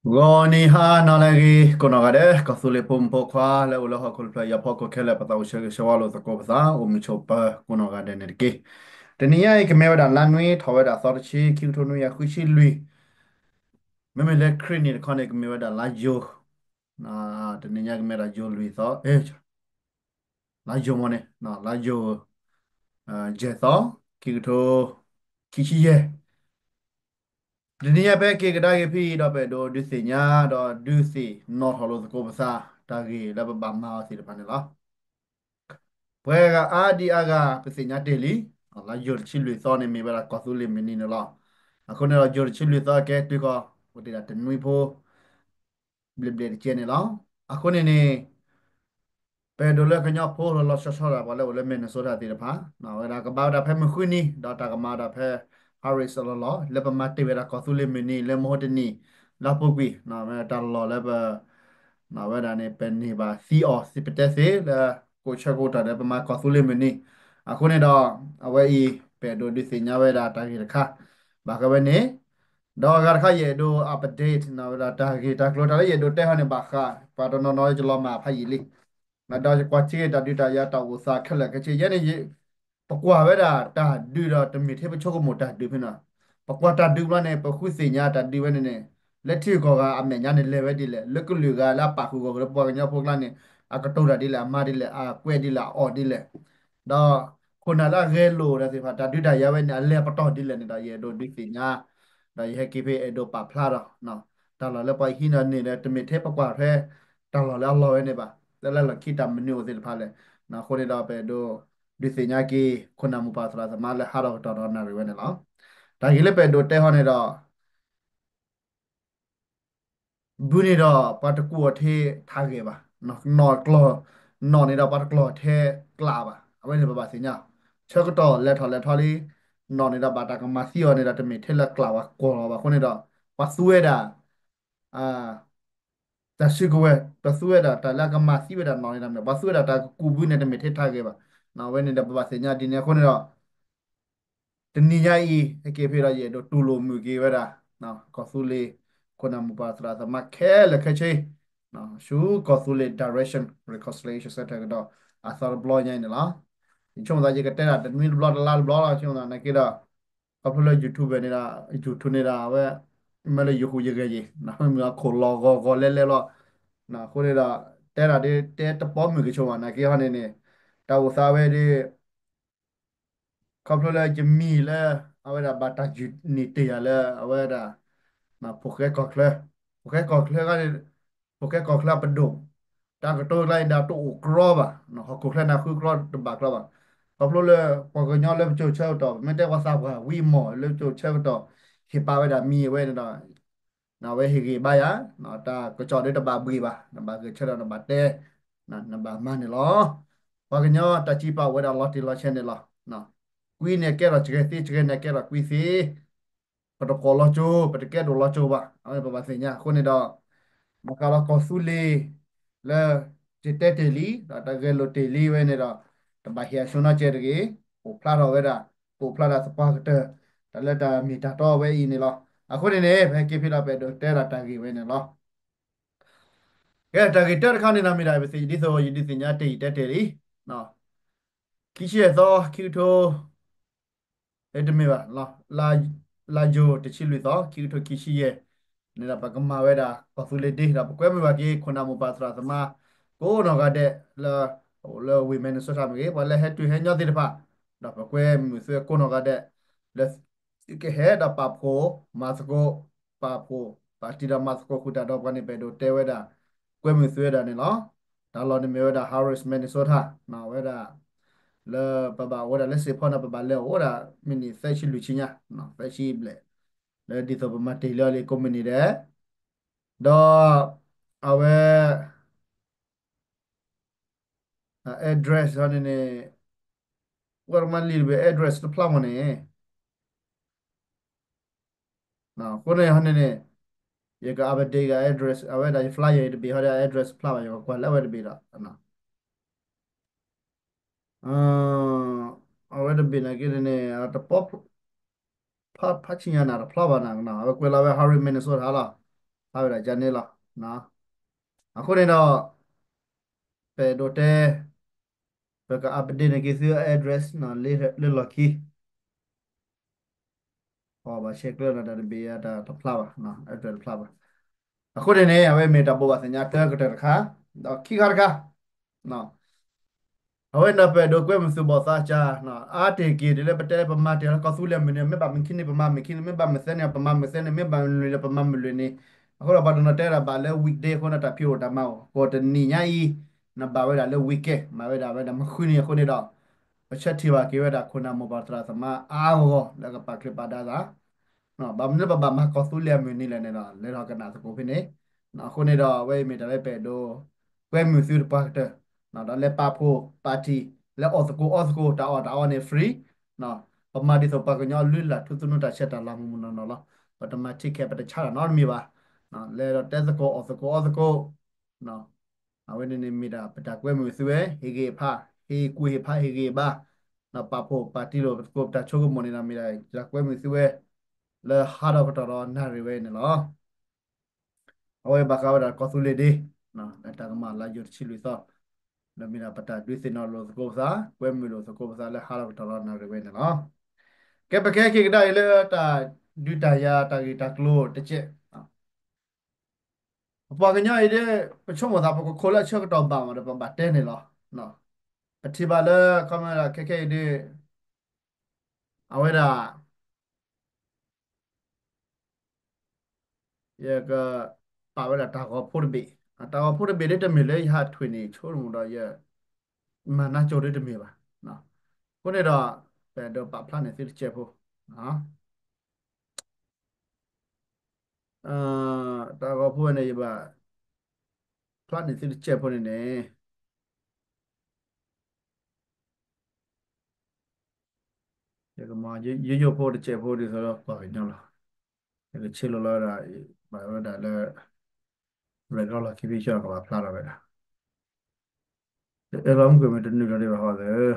ဂီၤနံၤဟါနၤလၢအဂ့ၤ ကိးနီၢ်ဂၤဒဲး ကီၢ်သူလ့ၤဖိမုၣ်ဖိခွါလၢအိၣ်လၢဟီၣ်ခိၣ်တဖျၢၣ်အံၤအဖီခိၣ်ခဲလၢာ် ပသးအိၣ်ဆၢဂ့ၤဆၢဝါလိာ်သကိးပသး အိၣ်မုာ်ဆိးပၢၤကိးနီၢ်ဂၤဒဲးန့ၣ်တက့ၢ်. တနံၤညါအံၤကမ့ၢ်ဝဲဒၣ်လါနွံ ထီၣ်ဝဲဒၣ်သီတဆံ ခံကထိနွံကယၤဃုဆံလွံၢ်, မ့မ့ၢ်လၢခရံာ်နံၣ်တခီန့ၣ် ကမ့ၢ်ဝဲဒၣ်လါယိၤ, တနံၤညါကမ့ၢ်ဝဲဒၣ်ယိၤလွံၢ်သီ လါယိၤမ့ၢ်န့ၣ် လါယိၤ ယဲၢ်သီ ခံကထိခံဆံယဲၢ်. တနံၤညါဖဲက့ၤကဒါက့ၤဖဲအံၤဒီး ပအဲၣ်ဒိးဒုးသ့ၣ်ညါဒီးဒုးသ့ၣ်နီၣ်ထီၣ်လိာ်သကိးပသး တၢ်ဂ့ၢ်လၢပဘၣ်မၤအီၤသ့ၣ်တဖၣ်န့ၣ်လီၤ. ပှၤဂၤအါဒံအါဂၤ ပသ့ၣ်ညါတ့ၢ်လံ, လါယိၤတဆံလွံၢ်သီန့ၣ် မ့ၢ်ဝဲဒၣ်ကီၢ်သူလ့ၤမုၢ်နံၤန့ၣ်လီၤ. အဃိန့ၣ်ဒီး ယိၤတဆံလွံၢ်သီကဲတုၤဃီၤ ပတ့ၢ်ဒၣ်တနွံဖိ ဘျ့ဘျ့တကဲန့ၣ်လီၤ. အဃိန့ၣ်န့ၣ် ပအဲၣ်ဒိးလၢကညီဖိလီၤလီၤဆီဆီဒၣ် ပှၤလၢအိၣ်လၢ Minnesota သ့ၣ်တဖၣ် ဝဲဒၣ်ကဘါဝဲဒၣ်ဖဲမုၢ်ဃုနံၤ ဒီးတၢ်ကမၤဒၣ်ဖဲ Harris အလီၢ်လီၤ လၢပမၤတ့ၢ်ဝဲဒၣ်ကီၢ်သူလ့ၤမုၢ်နံၤ လၢမဟါတနံၤ လၢအပူၤကွံာ် တၢ်လီၢ်လၢပ ဝဲဒၣ်န့ၣ် ပန့ၢ်ဘၣ်သံအီၤ ပတဲသ့လၢ ကိးဆၢကိးကတီၢ်ဒီး ပမၤကီၢ်သူလ့ၤမုၢ်နံၤ. အဃိန့ၣ်ဒီး အဝဲအံၤ ပအဲၣ်ဒိးဒုးသ့ၣ်ညါဝဲဒၣ်တၢ်ဂ့ၢ်တခါ ဘၣ်ဃးဝဲန့ၣ် ဒီးအဂၤတခါ ယအဲၣ်ဒိး update ဝဲဒၣ်တၢ်ဂ့ၢ်တၢ်ကျိၤ တၢ်လၢယအဲၣ်ဒိးတဲဟီန့ၣ် ဘၣ်ဃး ပှၤတနီၤနီၤလၢယလီၤမၢ်ဖးယံာ်လံ ဒီးယကွၢ်ထံဂ့ၤတၢ်ဒုးတၢ်ယၤတၢ်အိၣ်သးခဲလၢာ်ခဲဆ့ ယဲန့ၣ် ပကွၢ်ဝဲဒၣ်တၢ်ဒုးဒီးတမ့ၢ်ထဲပဆိကမိၣ်တၢ်ဒုးဖဲန့ၣ်, ပကွၢ်တၢ်ဒုးဘျီန့ၣ် ပဃုသ့ၣ်ညါတၢ်ဒုးဝဲန့ၣ်န့ၣ် လၢထံဂုၤကီၢ်ဂၤအမဲာ်ညါန့ၣ်လဲၤဝဲဒ်လဲၣ်, လၢကလုာ်ဂၤလၢအပာ်ဃုာ်ဂီၢ်ဃုာ်လၢပပှၤကညီဖိကျါန့ၣ် အကတိၤတၢ်ဒ်လဲၣ်, အမၤဒ်လဲၣ်, အကွဲးဒ်လဲၣ်, အအီၣ်ဒ်လဲၣ်, ဒီးခိၣ်နၢ်လၢအဂဲၤလိာ်တၢ်သ့ၣ်တဖၣ် တၢ်ဒုးတၢ်ယၤဝဲန့ၣ် အလဲၤပတီၢ်ဒ်လဲၣ်န့ၣ်ဒီး ယအဲၣ်ဒိးဒုးသ့ၣ်ညါ ဒီးယဟဲက့ၤဖဲအဲၣ်ဒိးပာ်ဖျါဒီး တၢ်လီၢ်လၢပှၤဟံးန့ၢ်န့ၣ်ဒီး တမ့ၢ်ထဲပကွၢ်ဖဲ တၢ်လီၢ်လၢအလီၢ်ဝဲန့ၣ်ဘၣ်, လၢလၢလီၢ်ခံတၢ်မနုၤအိၣ်သ့ၣ်တဖၣ်လဲၣ်. အဃိန့ၣ်ဒီး ပအဲၣ်ဒိးဒုးသ့ၣ်ညါက့ၤ ခိၣ်နၢ်မိၢ်ပၢ်သရၣ်သမါလၢဟးထီၣ်ကတီၢ်ဒီးနၣ်ရံၣ်ဝဲန့ၣ်လီၤ. တၢ်ဂ့ၢ်လၢပအဲၣ်ဒိးတဲဟီန့ၣ်ဒီး ဘုန့ၣ်ဒီး ပှၤတကူးအီၤထဲထးဂဲၤဘၣ်, နီၣ်ကျီၢ်, နီၣ်န့ၣ်ဒီးပှၤတကျီၢ်ထဲကျးဘၣ်, အဝဲန့ၣ်ပဘၣ်သ့ၣ်ညါ, ဆၢကတီၢ်လဲၤထီၣ်လဲၤထီလံ, နီၣ်န့ၣ်ဒီးဘၣ်တၢ်ကမၤသံအီၤန့ၣ်ဒီး တမ့ၢ်ထဲလၢကျးဝဲကွီၢ်လီၤဘၣ်အဃိန့ၣ်ဒီး ပှၤသူဝဲဒၣ် တၢ်စုကဝဲၤ ပှၤသူဝဲဒၣ်တၢ်လၢအကမၤသံဝဲဒၣ်နီၣ်န့ၣ်ဒီး ပှၤသူဝဲဒၣ်တၢ်ကကူးဘုန့ၣ် တမ့ၢ်ထဲထးဂဲၤဘၣ်, အဝဲန့ၣ်ဒီးပဘၣ်သ့ၣ်ညါဒ်န့ၣ်အဃိန့ၣ်ဒီး တနံၤညါအံၤ ဟဲက့ၤဖဲဒီး ယအဲၣ်ဒိးတူၢ်လိာ်မုာ်က့ၤဝဲဒၣ် ကီၢ်သူလ့ၤ ခိၣ်နၢ်မိၢ်ပၢ်သရၣ်သမါခဲလၢာ်ခဲဆ့ ဆူကီၢ်သူလ့ၤ Direction Reconciliation Center ကဒီး အသီတဘျီညါအံၤန့ၣ်လီၤ. ယဆိကမိၣ်သး ယကတဲဒၣ်တနွံတဘျီတလါတဘျီလီၤ, ဆိကမိၣ်သးနာ်က့ဒီး ခီဖျိလၢ YouTube န့ၣ်ဒီး YouTube န့ၣ်ဒီး အဝဲ မ့ၢ်လၢယဃုာ်ယဂဲၤယံၤ မ့ၢ်မုၢ်အခိၣ်လီၤဂီၤဂီၤလဲလဲလီၤ. အဃိန့ၣ်ဒီး တဲဒၣ်ဒ်တဲတပီမုၢ်ကဆိးဘၣ် နာ်က့ဟီန့ၣ်န့ၣ် တၢ်အိၣ်သးဝဲဒ် ခီဖျိလၢယမံၤလၢ အဝဲဒၣ်ဘၣ်တၢ်ယုၢ်န့ၢ်တ့ၢ်ယၤလၢ အဝဲဒၣ် ဖိၣ်ဃဲကီၢ်ချၢ, ဖိၣ်ဃဲကီၢ်ချၢန့ၣ် ဖိၣ်ဃဲကီၢ်ချၢအပဒိၣ်, တၢ်ကတိၤကျါန့ၣ်ဒီးတအိၣ်ကြီဘၣ်, ဟီၣ်ခိၣ်ချၢန့ၣ်ဃုကြီတဘၣ်ကြီဘၣ်. ခီဖျိလၢ ပှၤကညီလၢပစိၤဆၢကတီၢ် ပမ့ၢ်တဲပှၤသးပှၢ်ဝံၤမီၢ်လၢပစိၤဆၢကတီၢ် ဟ့ၣ်ပာ်ဝဲဒၣ်မံၤအဝဲန့ၣ်ဒီး အဝဲဟ့ၣ်ဂံၢ်ဘါယၤ, တၢ်ကစီၣ်ဒ်တဘၣ်ဘှံးဘၣ်, နဘၣ်ဂဲၤဆၢထၢၣ်နဘၣ်တဲ, နဘၣ်မၤန့ၣ်လီၤ. ပှၤကညီတၢ်စံးပာ်အိၣ်ဝဲဒၣ်လီၤတံၢ်လီၤဆဲးန့ၣ်လီၤ. ကွံန့ၣ်ကဲထီၣ်စှၤသ့, စှၤန့ၣ်ကဲထီၣ်ကွံသ့, ပတဖှီၣ်လီၤစိၤ, ပတကဲဒိၣ်လီၤစိၤဘၣ်, အဝဲပဘၣ်သ့ၣ်ညါ. အဃိန့ၣ်ဒီး ဘၣ်ဃးဒီးကီၢ်သူလ့ၤ လၢ ယတဲတ့ၢ်လံ, ဒီးတၢ်ဂဲၤလိာ်တ့ၢ်လံဝဲန့ၣ်ဒီး တဘၣ်ဟ့ၣ်အဆိနီတစဲးတဂ့ၤ, အိၣ်ဖျါထီၣ်ဝဲဒၣ်, အိၣ်ဖျါထီၣ်သပှၢ်ကတၢၢ်, တၢ်လၢတၢ်မ့ၢ်တၢ်တီဝဲအံၤန့ၣ်လီၤ. အဃိန့ၣ်န့ၣ် ပဟဲက့ၤဖဲဒီးပအဲၣ်ဒိးတဲဒၣ်တၢ်ဂ့ၢ်ဝဲန့ၣ်လီၤ. ကဲ တၢ်ဂ့ၢ်တၢတခါန့ၣ်ဒီးမ့ၢ်ဒၣ် ပသ့ၣ်ဒ်သိး ယဒုးသ့ၣ်ညါတ့ၢ်ယတဲတ့ၢ်လံ, ခံဆံယဲၢ်သီ ခံကထိ တမ့ၢ်ဘၣ်, လါယိၤတဆံလွံၢ်သီ ခံကထိခံဆံယဲၢ် န့ၣ်ဒီး ပကမၤဝဲဒၣ် ကီၢ်သူလ့ၤဒ့ ဒီးပကွဲမုာ်ဘၣ်က့ၤ ခိၣ်နၢ်မိၢ်ပၢ်သရၣ်သမါ ကိးနီၢ်ဂၤဒဲးလၢ အိၣ်လၢဝ့ၢ် Minnesota မ့ၢ်ဂ့ၤ ပှၤလၢဟဲတုၤဟဲညီသ့ၣ်တဖၣ်, ဒီးပကွဲမုာ်သုကိးနီၢ်ဂၤဒဲး လၢသုကဟဲဒီးပာ်ဖှိၣ်မၤသကိး, ပာ်ဖှိၣ် ပာ်တံၢ်ဒီးမၤသကိးဃုာ်တၢ်ဒီးပှၤန့ၣ် ပအဲၣ်ဒိးတဲဝဲဒၣ် ကွဲမုာ်သုဝဲဒၣ်န့ၣ်လီၤ. တၢ်လီၢ်န့ၣ်မ့ၢ်ဝဲဒၣ် Harris, Minnesota ဝဲဒၣ် လၢပဘၣ်အိၣ်ဝဲဒၣ်လၢစ့ၣ်ဖီန့ၣ် ပဘၣ်လဲၤအိၣ်ဝဲဒၣ် မံးနံးသၢဆံလွံၢ်ဆံညါ, သၢဆံဘျဲၣ်, လၢဒ်သိးပမၤတ့ၢ်လၢအီၤလံကိးမုၢ်နံၤဒဲး, ဒီး အဝဲ address ဟီန့ၣ်န့ၣ် ဝဲမၤလံတဘ့ၣ် address တဖျါမ့ၢ်န့ၣ် အဃိန့ၣ်ဟီန့ၣ်န့ၣ် ယက update က address အဝဲဒၣ်ယ flyer တဘ့ၣ်ဟီဒီး address ဖျါဘၣ် ယကကွၢ်လၢအဝဲတဘ့ၣ်ဒီး အဝဲတဘ့ၣ်နာ်က့န့ၣ် တပီ ဖးဆံညါနၤတဖျါဘၣ်နၤ, အဝဲကွဲးလီၤဝဲ Harris, Minnesota လီၤ. ဖျါဝဲဒၣ်ဒ်န့ၣ်လီၤ. အဃိန့ၣ်ဒီး ပအဲၣ်ဒိးတဲ ပက update န့ၢ်က့ၤသု address လၢလီၢ်ခံ အဘၣ်ဆဲးကျၢဒီးတၢ်တဘ့ၣ်အတၢ်တဖျါဘၣ်, အတၢ်တဖျါဘၣ်. အဃိန့ၣ်န့ၣ် အဝဲမ့ၢ်တၢ်ဘိးဘၣ်သ့ၣ်ညါတၢ်ကတၢၢ်တခါ, ဒီးခံခါတခါ, အဝဲန့ၣ်ပအဲၣ်ဒိးကွဲမုာ်သုးဘီၣ်သးကၢ်, အါတ့ၢ်က့ၤဒ်လၢပတဲလၢပမၤတ့ၢ်လၢကီၢ်သူလ့ၤမုၢ်နံၤ, မ့ၢ်ဘၣ်မုၢ်ခံနံၤပမၤမုၢ်ခံနံၤ, မ့ၢ်ဘၣ်မုၢ်သၢနံၤပမၤမုၢ်သၢနံၤ, မ့ၢ်ဘၣ်မုၢ်လွံၢ်နံၤပမၤမုၢ်လွံၢ်နံၤ. အဃိဒီးပှၤတနီၤတဲဒၣ်ဘၣ်လၢ weekday အဃိန့ၣ် တၢ်ဖံးအိၣ်တၢ်မၤအိၣ်, ကိးတနံၤညါအံၤ နဘၣ်ဝဲဒၣ်လၢ weekend, မၤဝဲဒၣ်ဝဲဒၣ်မုၢ်ဃုနံၤအဃိန့ၣ်ဒီး ပဆၢထံၣ်ဘၣ်က့ၤဝဲဒၣ်ခိၣ်နၢ်မိၢ်ပၢ်သရၣ်သမါအါဂီၢ်လၢကပာ်ချံးပာ်ဒါသး, ဘၣ်မနုၤလၢပဘၣ်မၤကီၢ်သူလ့ၤအမုၢ်နံၤလဲၣ်န့ၣ်ဒီး လဲၤထီၣ်ကနၣ်သကိးဖဲန့ၣ်. အဃိန့ၣ်ဒီး အဝဲအံၤမ့ၢ်တၢ်လၢပအဲၣ်ဒိး ကွဲမုာ်သုတပှၤကတၢၢ်, ဒီးလဲၤပာ်ဖှိၣ်ပာ်တံၢ် လဲၤအီၣ်သကိးအီသကိး တၢ်အီၣ်တၢ်အီန့ၣ် free, ပမၤဒ်သိးပှၤကညီလုၢ်လၢ်ထူသနူတၢ်ဆဲးတၢ်လၤမုၢ်မုၢ်နီၢ်နီၢ်လီၤ. ပတမၤထံခဲ ပတဆါတၢ်နီတမံၤဘၣ်. လဲၤဒီးတဲသကိးအီၣ်သကိးအီသကိး အဝဲန့ၣ်န့ၣ်မ့ၢ်ဒၣ်ပတၢ်ကွဲမုာ်သုဝဲ ဟ့ၣ်ဂ့ၤဖး ဟ့ၣ်ကူၣ်ဟ့ၣ်ဖး ဟ့ၣ်ဂ့ၤဘါ, ဒီးပာ်ဖှိၣ်ပာ်တံၢ်လိာ်သကိးပတၢ်ဆိကမိၣ်န့ၣ်ဒီး မ့ၢ်ဒၣ်တၢ်ကွဲမုာ်သုဝဲ လၢဟါထီၣ်ကတီၢ်ဒီးနၣ်ရံၣ်ဝဲန့ၣ်လီၤ. အဝဲဘၣ်ဃးဝဲဒၣ်ကီၢ်သူလ့ၤဒ့ လၢတၢ်ကမၤလါယူၤတဆံလွံၢ်သီ, ဒီးမ့ၢ်ဒၣ်ပတၢ်ဒုးသ့ၣ်နီၣ်လိာ်သကိးပသး ကွဲမုာ်လိာ်သကိးပသးလၢဟါထီၣ်ကတီၢ်ဒီးနၣ်ရံၣ်ဝဲန့ၣ်လီၤ. ကဲ ပကဟဲက့ၤကဒါအံၤလၢတၢ်ဒုးတၢ်ယၤတၢ်ဂ့ၢ်တၢ်ကျိၤတကဲး ပပှၤကညီအံၤဒ် ပဆိကမိၣ်သး ပကခိးလၢအဆၢကတီၢ်ဘၣ်မးဒီး ပဘၣ်တဲန့ၣ်လီၤ. ပထံၣ်ဘၣ်လၢ ခီမ့ၢ်ဒၣ်ခဲခဲအံၤဒ် အဝဲဒၣ် ယကပာ်ဝဲဒၣ်တၢ်ဂီၤဖိတဘ့ၣ်, တၢ်ဂီၤဖိတဘ့ၣ်ဒ်တမ့ၢ်လၢယဟးထွံၣ်န့ၣ် ဆိကမိၣ်ဒီး ယမၤနၢ်ကၠိဒ်တမ့ၢ်ဘၣ်. အဃိန့ၣ်ဒီး ပအဲၣ်ဒိးပာ်ဖျါန့ၢ်သုတစဲးဖိ တၢ်ဂီၤဖိဝဲန့ၣ် ယဘၣ်ဖျါန့ၢ်သုတစဲးဖိန့ၣ်န့ၣ် ယကမၤယိယိဖိတစဲးဖိဒ်သိးဒီးပှၤကညီလီၤ. ယကဆ့လိာ်လီၤဝဲဒၣ် ဘၣ်ဝဲဒၣ်လၢ background လီၢ်ခံဖဲဆၢကဘၣ်ဖျါထီၣ်ဝဲဒၣ် အဲၣ်လီၤမုၢ်ကွံာ်မ့ၢ်တနုာ်လီၤဒံးဘၣ်ဟီသ့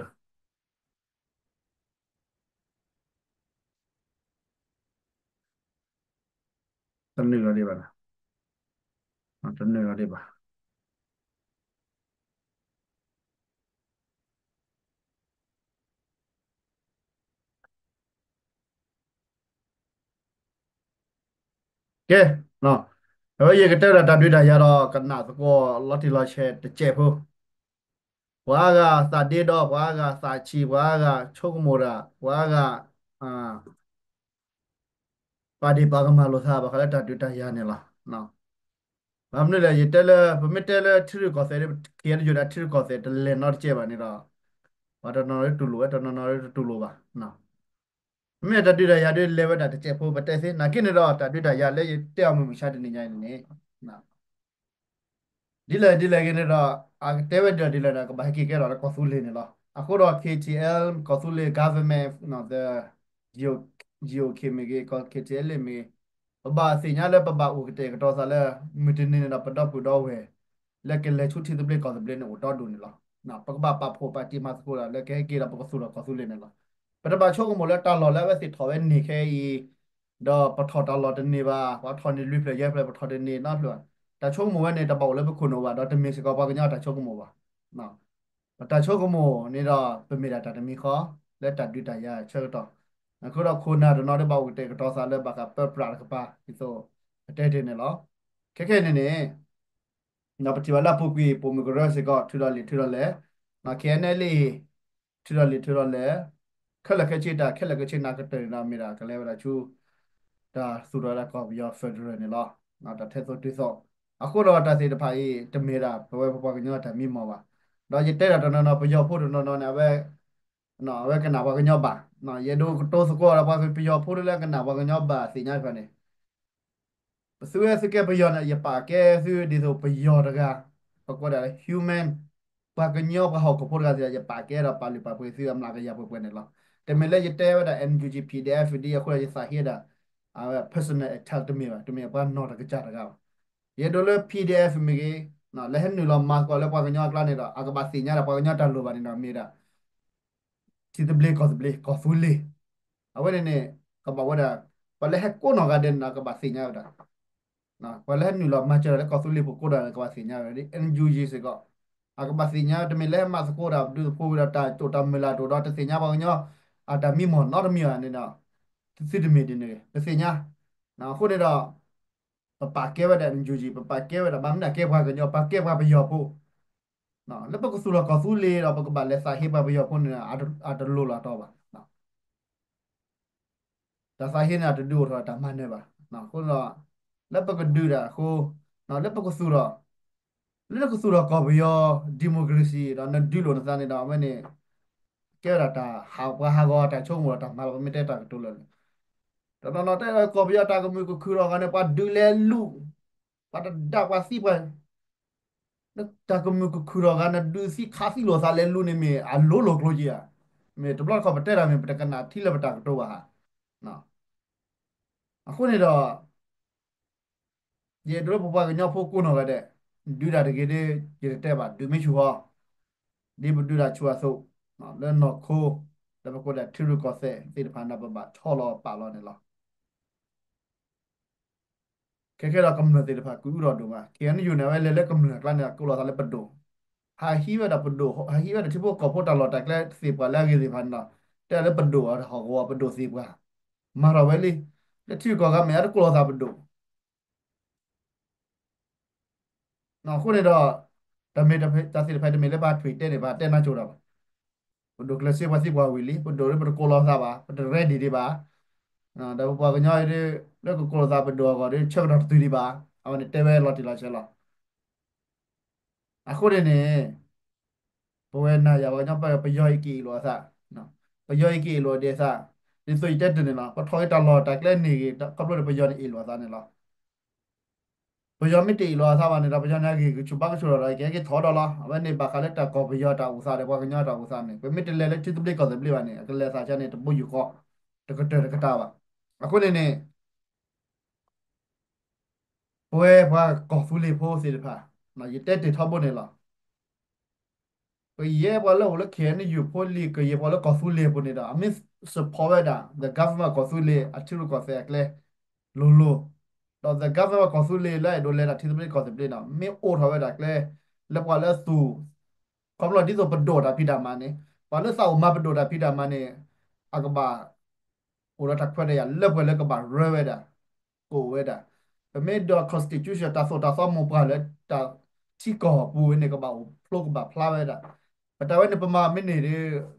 ၣ် တနုာ်လီၤဒံးဘၣ်နီၤ, တနုာ်လီၤဒံးဘၣ်. ကဲ, အဝဲယကတဲဝဲဒၣ်တၢ်ဒုးတၢ်ယၤဒီး ကနၣ်သကိးလီၤတံၢ်လီၤဆဲးတစဲးဖိ, ပှၤအါဂၤသးဒ့ဒီး ပှၤအါဂၤသးဆံး ပှၤအါဂၤဆိကမိၣ်တၢ် ပှၤအါဂၤ ပာ်ဒ့ၣ်ပာ်ကမၣ်လိာ်သး ဘၣ်ဃးလၢတၢ်ဒုးတၢ်ယၤန့ၣ်လီၤ. ဘၣ်မနုၤလဲၣ် ယတဲလၢ ပမ့ၢ်တဲလၢထံရူၢ်ကီၢ်သဲး ခံဂၤတယိာ်ဒၣ်ထံရူၢ်ကီၢ်သဲး တလဲၤနီတစဲးဘၣ်န့ၣ်ဒီး ပှၤတနီၤနီၤဒ်တူၢ်လိာ်ဝဲ တနီၤနီၤဒ်တတူၢ်လိာ်ဘၣ်. မ့ၢ်တၢ်ဒုးတၢ်ယၤဒ်လဲၤဝဲဒၣ်တစဲးဖိ ပတဲသ့ နာ်က့န့ၣ်ဒီး တၢ်ဒုးတၢ်ယၤလၢယတဲအီၤမုၢ်မဆါတနံၤညါအံၤန့ၣ် ဒ်လဲၣ်ဒ်လဲၣ်ဂ့ၤန့ၣ်ဒီး အကတဲဝဲဒၣ်ဒ်လဲၣ်ဒီး ကဘၣ်ဟဲက့ၤကဲထီၣ်လၢကီၢ်သူလ့ၤန့ၣ်လီၤ. အဃိဒီး K T L ကီၢ်သူလ့ၤ government ဒီး G O K မ့ၢ်ဂ့ၤ ကီၢ် K T L A မ့ၢ်ဂ့ၤ ပဘၣ်သ့ၣ်ညါလၢပဘၣ်အိၣ်ကတဲာ်ကတီၤသးလၢ မုၢ်တနံၤန့ၣ်ဒီး ပဒီပုၢ်ဒီဝဲၢ် လၢကလဲၤဆူထံသဘျ့ကီၢ်သဘျ့န့ၣ် အိၣ်ဒီဒူၣ်န့ၣ်လီၤ. ပကဘၣ်ပာ်ဖှိၣ်ပာ်တံၢ်မၤသကိးဒီး လၢကဟဲက့ၤဒီးပကသူၣ်ထီၣ်ကီၢ်သူလ့ၤန့ၣ်လီၤ. ပတဘၣ်ဆိကမိၣ်လၢတၢ်လီၢ်လၢအဝဲသ့ၣ်ထီၣ်ဝဲန့ၢ်ခဲအံၤ ဒီးပထီၣ်တၢ်လီၢ်တန့ၢ်ဘၣ်, ပှၤထီၣ်န့ၢ်လွံၢ်ဖျၢၣ်ယဲၢ်ဖျၢၣ် ပထီၣ်တန့ၢ်နီတဖျၢၣ်ဘၣ်. တၢ်ဆိကမိၣ်ဝဲန့ၣ် တဘၣ်အိၣ်လၢပခိၣ်နူာ်ဘၣ် ဒီးတမ့ၢ်စ့ၢ်ကီးပှၤကညီတၢ်ဆိကမိၣ်ဘၣ်. ပတၢ်ဆိကမိၣ်န့ၣ်ဒီး ပမ့ၢ်ဒၣ်တၢ်တမံၤဃီ လၢတၢ်ဒုးတၢ်ယၤဆၢကတီၢ်, အဃိဒီးခိၣ်နၢ်တနီၤဒီးဘၣ်အိၣ်ကတဲာ်ကတီၤသးလၢဘၣ်ဃးပၢပြးတကပၤ ဒ်သိးပတဲတ့ၢ်န့ၣ်လီၤ. ခဲခဲအံၤန့ၣ်န့ၣ် ဒီးပထံၣ်ဘၣ်လၢအပူၤကွံာ် ပိာ်မုၣ်ကရၢစ့ၢ်ကီး ထုးဒီးလံာ်ထုးဒီးလဲၢ်, K N L A ထုးဒီးလံာ်ထုးဒီးလဲၢ်, ခဲလၢာ်ခဲဆ့ တၢ်ခဲလၢာ်ခဲဆ့နၤကတၢၢ်န့ၣ်ဒီး မ့ၢ်ဒၣ်ကလဲၤဝဲဒၣ်ဆူ တၢ်သူၣ်ထီၣ်ဝဲဒၣ်ကီၢ်ပယီၤ federal န့ၣ်လီၤ. တၢ်ထဲသိးတုၤသိး အဃိဒီးတၢ်သ့ၣ်တဖၣ်အံၤ တမ့ၢ်ဒၣ်ပဝဲပပှၤကညီတၢ်မံမီၢ်ဘၣ်. ဒီးယတဲဒၣ်တနီၤနီၤ ပယီၤဖိတနီၤနီၤန့ၣ် အဝဲ အဝဲကနၣ်ပှၤကညီဘၣ်. ယအဲၣ်ဒိးကတိၤသကိးဒီးပှၤပယီၤဖိလၢကနၣ်ပှၤကညီဘၣ်သ့ၣ်ညါတဖၣ်န့ၣ် ပသုဝဲသုကဲပယီၤန့ၣ် ယပာ်ကဲသုဒ်သိးပယီၤတဂၤ, ပကိးဒၣ် human, ပှၤကညီပှၤဟီၣ်ခိၣ်ဖိတဂၤသ့ၣ်ဒီး ယပာ်ကဲဒီးပာ်လုၢ်ပာ်ပှ့ၤသုအမျးကယၤပှဲၤပှဲၤန့ၣ်လီၤ. တမ့ၢ်လၢယတဲဝဲဒၣ် N U G P D F ဒ်အဃိဒီးယသးဟ့ဒၣ် အဝဲ personal attack တမ့ၢ်ဘၣ်, တမ့ၢ်ပှၤနီၢ်တကစၢ်တဂၤဘၣ်. ယအဲၣ်ဒိးလၢ P D F မ့ၢ်ဂ့ၤ, လၢဟဲနုာ်လီၤမၤသကိးလၢပှၤကညီအကျါန့ၣ်ဒီး အကဘၣ်သ့ၣ်ညါဒၣ်ပှၤကညီတၢ်လိၣ်ဘၣ်န့ၣ်ဒီး မ့ၢ်ဒၣ် ထံသဘျ့ကီၢ်သဘျ့ ကီၢ်သူလ့ၤ, အဝဲန့ၣ်န့ၣ် ကဘၣ်ဝဲဒၣ် ပှၤလၢဟဲကိးနီၢ်ဂၤဒဲးန့ၣ်ဒီး ကဘၣ်သ့ၣ်ညါဝဲဒၣ် ပှၤလၢဟဲနုာ်လီၤမၤစၢၤတၢ်လၢကီၢ်သူလ့ၤပူၤကိးဂၤဒဲး ကဘၣ်သ့ၣ်ညါဝဲဒၣ် NUG စ့ၢ်ကီး, အကဘၣ်သ့ၣ်ညါ တမ့ၢ်လၢဟဲမၤသကိးတၢ် ပဒုးသကိးဝံၤဒီးတၢ်တိာ်တၢ်မုၢ်လၢ်တအိၣ်ဒီး တသ့ၣ်ညါပှၤကညီ အတၢ်မံမီၢ်နီတမံၤဘၣ်န့ၣ်ဒီး သုတမ့ၢ်ဒ်န့ၣ် ပသ့ၣ်ညါ. အဃိန့ၣ်ဒီး ပပာ်ကဲဝဲဒၣ် NUG ပပာ်ကဲဝဲဒၣ် ဘၣ်မနုၤကဲပှၤကညီ ပာ်ကဲပှၤပယီၤဖိ လၢပကသူၣ်ထီၣ်ကီၢ်သူလ့ၤဒီး ပကဘၣ်လဲၤသးဟ့ပှၤပယီၤဖိန့ၣ် အတလိၤလီၤတီၤဘၣ်. တၢ်သးဟ့န့ၣ် အတဒုးအိၣ်ထီၣ်တၢ်မၤနၢၤဘၣ်. အဃိဒီး လၢပကဒုးတၢ်အဃိ လၢပကသူၣ်ထီၣ် လၢနကသူၣ်ထီၣ်ကီၢ်ပယီၤ democracy ဒီးနဒုးလိာ်နသးန့ၣ်ဒီး အဝဲန့ၣ် ကဲဝဲဒၣ်တၢ်ဟးပှၤဟးဂီၤတၢ်ဆိကမိၣ်ဒီးတၢ်မၤလီၤ ပမ့ၢ်တဲတၢ်ကတိၤလၢာ်လၢာ်. တနီၤနီၤတဲ ကီၢ်ပယီၤတၢ်ကမုာ်ကခုၣ်ထီၣ်ဂီၤန့ၣ် ပှၤဒုးလဲၤလူၤ ပှၤတဒၣ်ပှၤသံပှၤ တၢ်ကမုာ်ကခုၣ်ထီၣ်ဂၤ နဒုးသံခးသံလိာ်သးလဲၤလူၤန့ၣ်မ့ၢ်အလိၤလိာ်ကျိၤက့ၤဧါ. မ့ၢ်တဘျီတခီၣ်ပတဲတၢ်မ့ၢ် ပတကနၣ်ထံလၢပတၢ်ကတိၤဘၣ်ဧါ. အဃိန့ၣ်ဒီး ယအဲၣ်ဒိးလၢပပှၤကညီဖိကိးနီၢ်ဂၤဒဲး ဒုးတၢ်တဂ့ၤဒီး ယတတဲဘၣ် ဒုးမ့ၢ်ဆူၣ်ဟီ ဒ်ပဒုးတၢ်ဆူၣ်အသိး လၢနီၢ်ခိ လၢပကိးဒၣ်ထံရူၢ်ကီၢ်သဲးသ့ၣ်တဖၣ်န့ၣ် ပဘၣ်ဆီလီၤပာ်လီၤန့ၣ်လီၤ. ခဲကဲဒီးကမျၢၢ်သ့ၣ်တဖၣ် ကအုဒီးဒိၣ်မး KNU န့ၣ် အဝဲလဲၤလၢကမျၢၢ်အကျါန့ၣ် ကိးလီၤသးလၢပဒိၣ်, ဟးဟံးဝဲဒၣ်ပဒိၣ် ဟးဟံးဝဲဒၣ်ထံဖိကီၢ်ဖိတၢ်လီၢ်တၢ်ကျဲသ့ၣ်ပှၢ်လၢအဂ့ၤသ့ၣ်တဖၣ်န့ၣ်ဒီး တဲလၢပဒိၣ်အဟီၣ်ကဝီၤ ပဒိၣ်သ့ၣ်ပှၢ် မၤထီၣ်ဝဲလံ. လၢထံဂုၤကီၢ်ဂၤမ့ၢ်အတကိးလီၤသးပဒိၣ် အဃိန့ၣ်ဒီး တၢ်မ့ၢ်တၢ်သ့ၣ်တဖၣ်တမ့ၢ်လၢပှၤထွံၣ်တဲန့ၣ် ပှၤတဲနါစိၤတၢ်ဘၣ်. ပဒိၣ်ကျဲးစၢးပှၤသံပှၢ်ဝံၤလံ ပဒိၣ်ဒီးပတကိးလီၤသးဘၣ် ပတreadyဒံးဘၣ်. ဒီးပပှၤကညီအံၤဒီး လၢကကိးလီၤသးပဒိၣ်အဂီၢ်ဒီး ဆၢကတီၢ်တတုၤဒံးဘၣ်. အဝဲန့ၣ်တဲဝဲလီၤတံၢ်လီၤဆဲးလီၤ. အဃိန့ၣ်န့ၣ် ပဝဲနၤယၤပှၤကညီ ပယီၤအံၤကအ့ၣ်လိာ်အသး, ပယီၤအံၤကအ့ၣ်လိာ်ဒံးအသး, ဒ်သိးယတဲတ့ၢ်န့ၣ်လီၤ. ပထီၣ်က့ၤတၢ်လီၢ်တၢ်ကျဲန့ၣ်ဂ့ၤ ခီဖျိလၢပယီၤန့ၣ်အ့ၣ်လိာ်အသးန့ၣ်လီၤ. ပယီၤမ့ၢ်တအ့ၣ်လိာ်အသးဘၣ်န့ၣ်ဒီး ပယီၤန့ၣ်အဂ့ၢ်ကဆူၣ်ဘါကဆူၣ်ဒီး ကဟဲက့ၤထီၣ်ဒီးလီၤ. အဝဲန့ၣ်ဘၣ်ဃးလၢတၢ်ကီၢ်ပယီၤတၢ်အိၣ်သးဒီး ပှၤကညီတၢ်အိၣ်သးန့ၣ် ပမ့ၢ်တလဲၤလၢထံသဘျ့ကီၢ်သဘျ့ဘၣ်န့ၣ် အကလဲၤသးဆါန့ၣ် တဘိယူၢ်ဃီ တကတၢၢ်တကတၢၢ်ဘၣ်. အဃိန့ၣ်န့ၣ် ပဝဲပှၤကီၢ်သူလ့ၤဖိသ့ၣ်တဖၣ် ယတဲတ့ၢ်ထီဘိန့ၣ်လီၤ. ကယဲၢ်ပှၤလၢအိၣ်လၢ KNU ဖိလံၤ ကယဲၢ်ပှၤလၢကီၢ်သူလ့ၤအပူၤန့ၣ်ဒီး အမ့ၢ် support ဝဲဒၣ် the government ကီၢ်သူလ့ၤ အထံရူၢ်ကီၢ်သဲးအကျဲ လိၤလိၤ, ဒီး the government ကီၢ်သူလ့ၤလၢအဲၣ်ဒိးလဲၤတၢ်ထံသဘျ့ကီၢ်သဘျ့ဒီး မ့ၢ်အိးထီၣ်ဝဲဒၣ်ကျဲ လၢပှၤလၢသူၣ် ခီဖျိဒ်သိးပဒိၣ်တၢ်ဖံးတၢ်မၤန့ၣ် ပှၤလၢသးအိၣ်မၤပဒိၣ်တၢ်ဖံးတၢ်မၤန့ၣ် အကဘၣ် အိၣ်ဒီးတၢ်ခွဲးတၢ်ယာ်လၢပှဲၤလၢကဘၣ်ရၢဝဲဒၣ် ကအိၣ်ဝဲဒၣ်. ပမ့ၢ်ဒိး constitution တၢ်သိၣ်တၢ်သီမိၢ်ပှၢ်လၢတၢ်ထံကီၢ်ပူၤဝဲန့ၣ် ကဘၣ်အိၣ်ဖျိကဘၣ်ဖျါဝဲဒၣ်. ပတၢ်ဝဲန့ၣ် ပမၤမ့ၢ်န့ၢ်ဒီး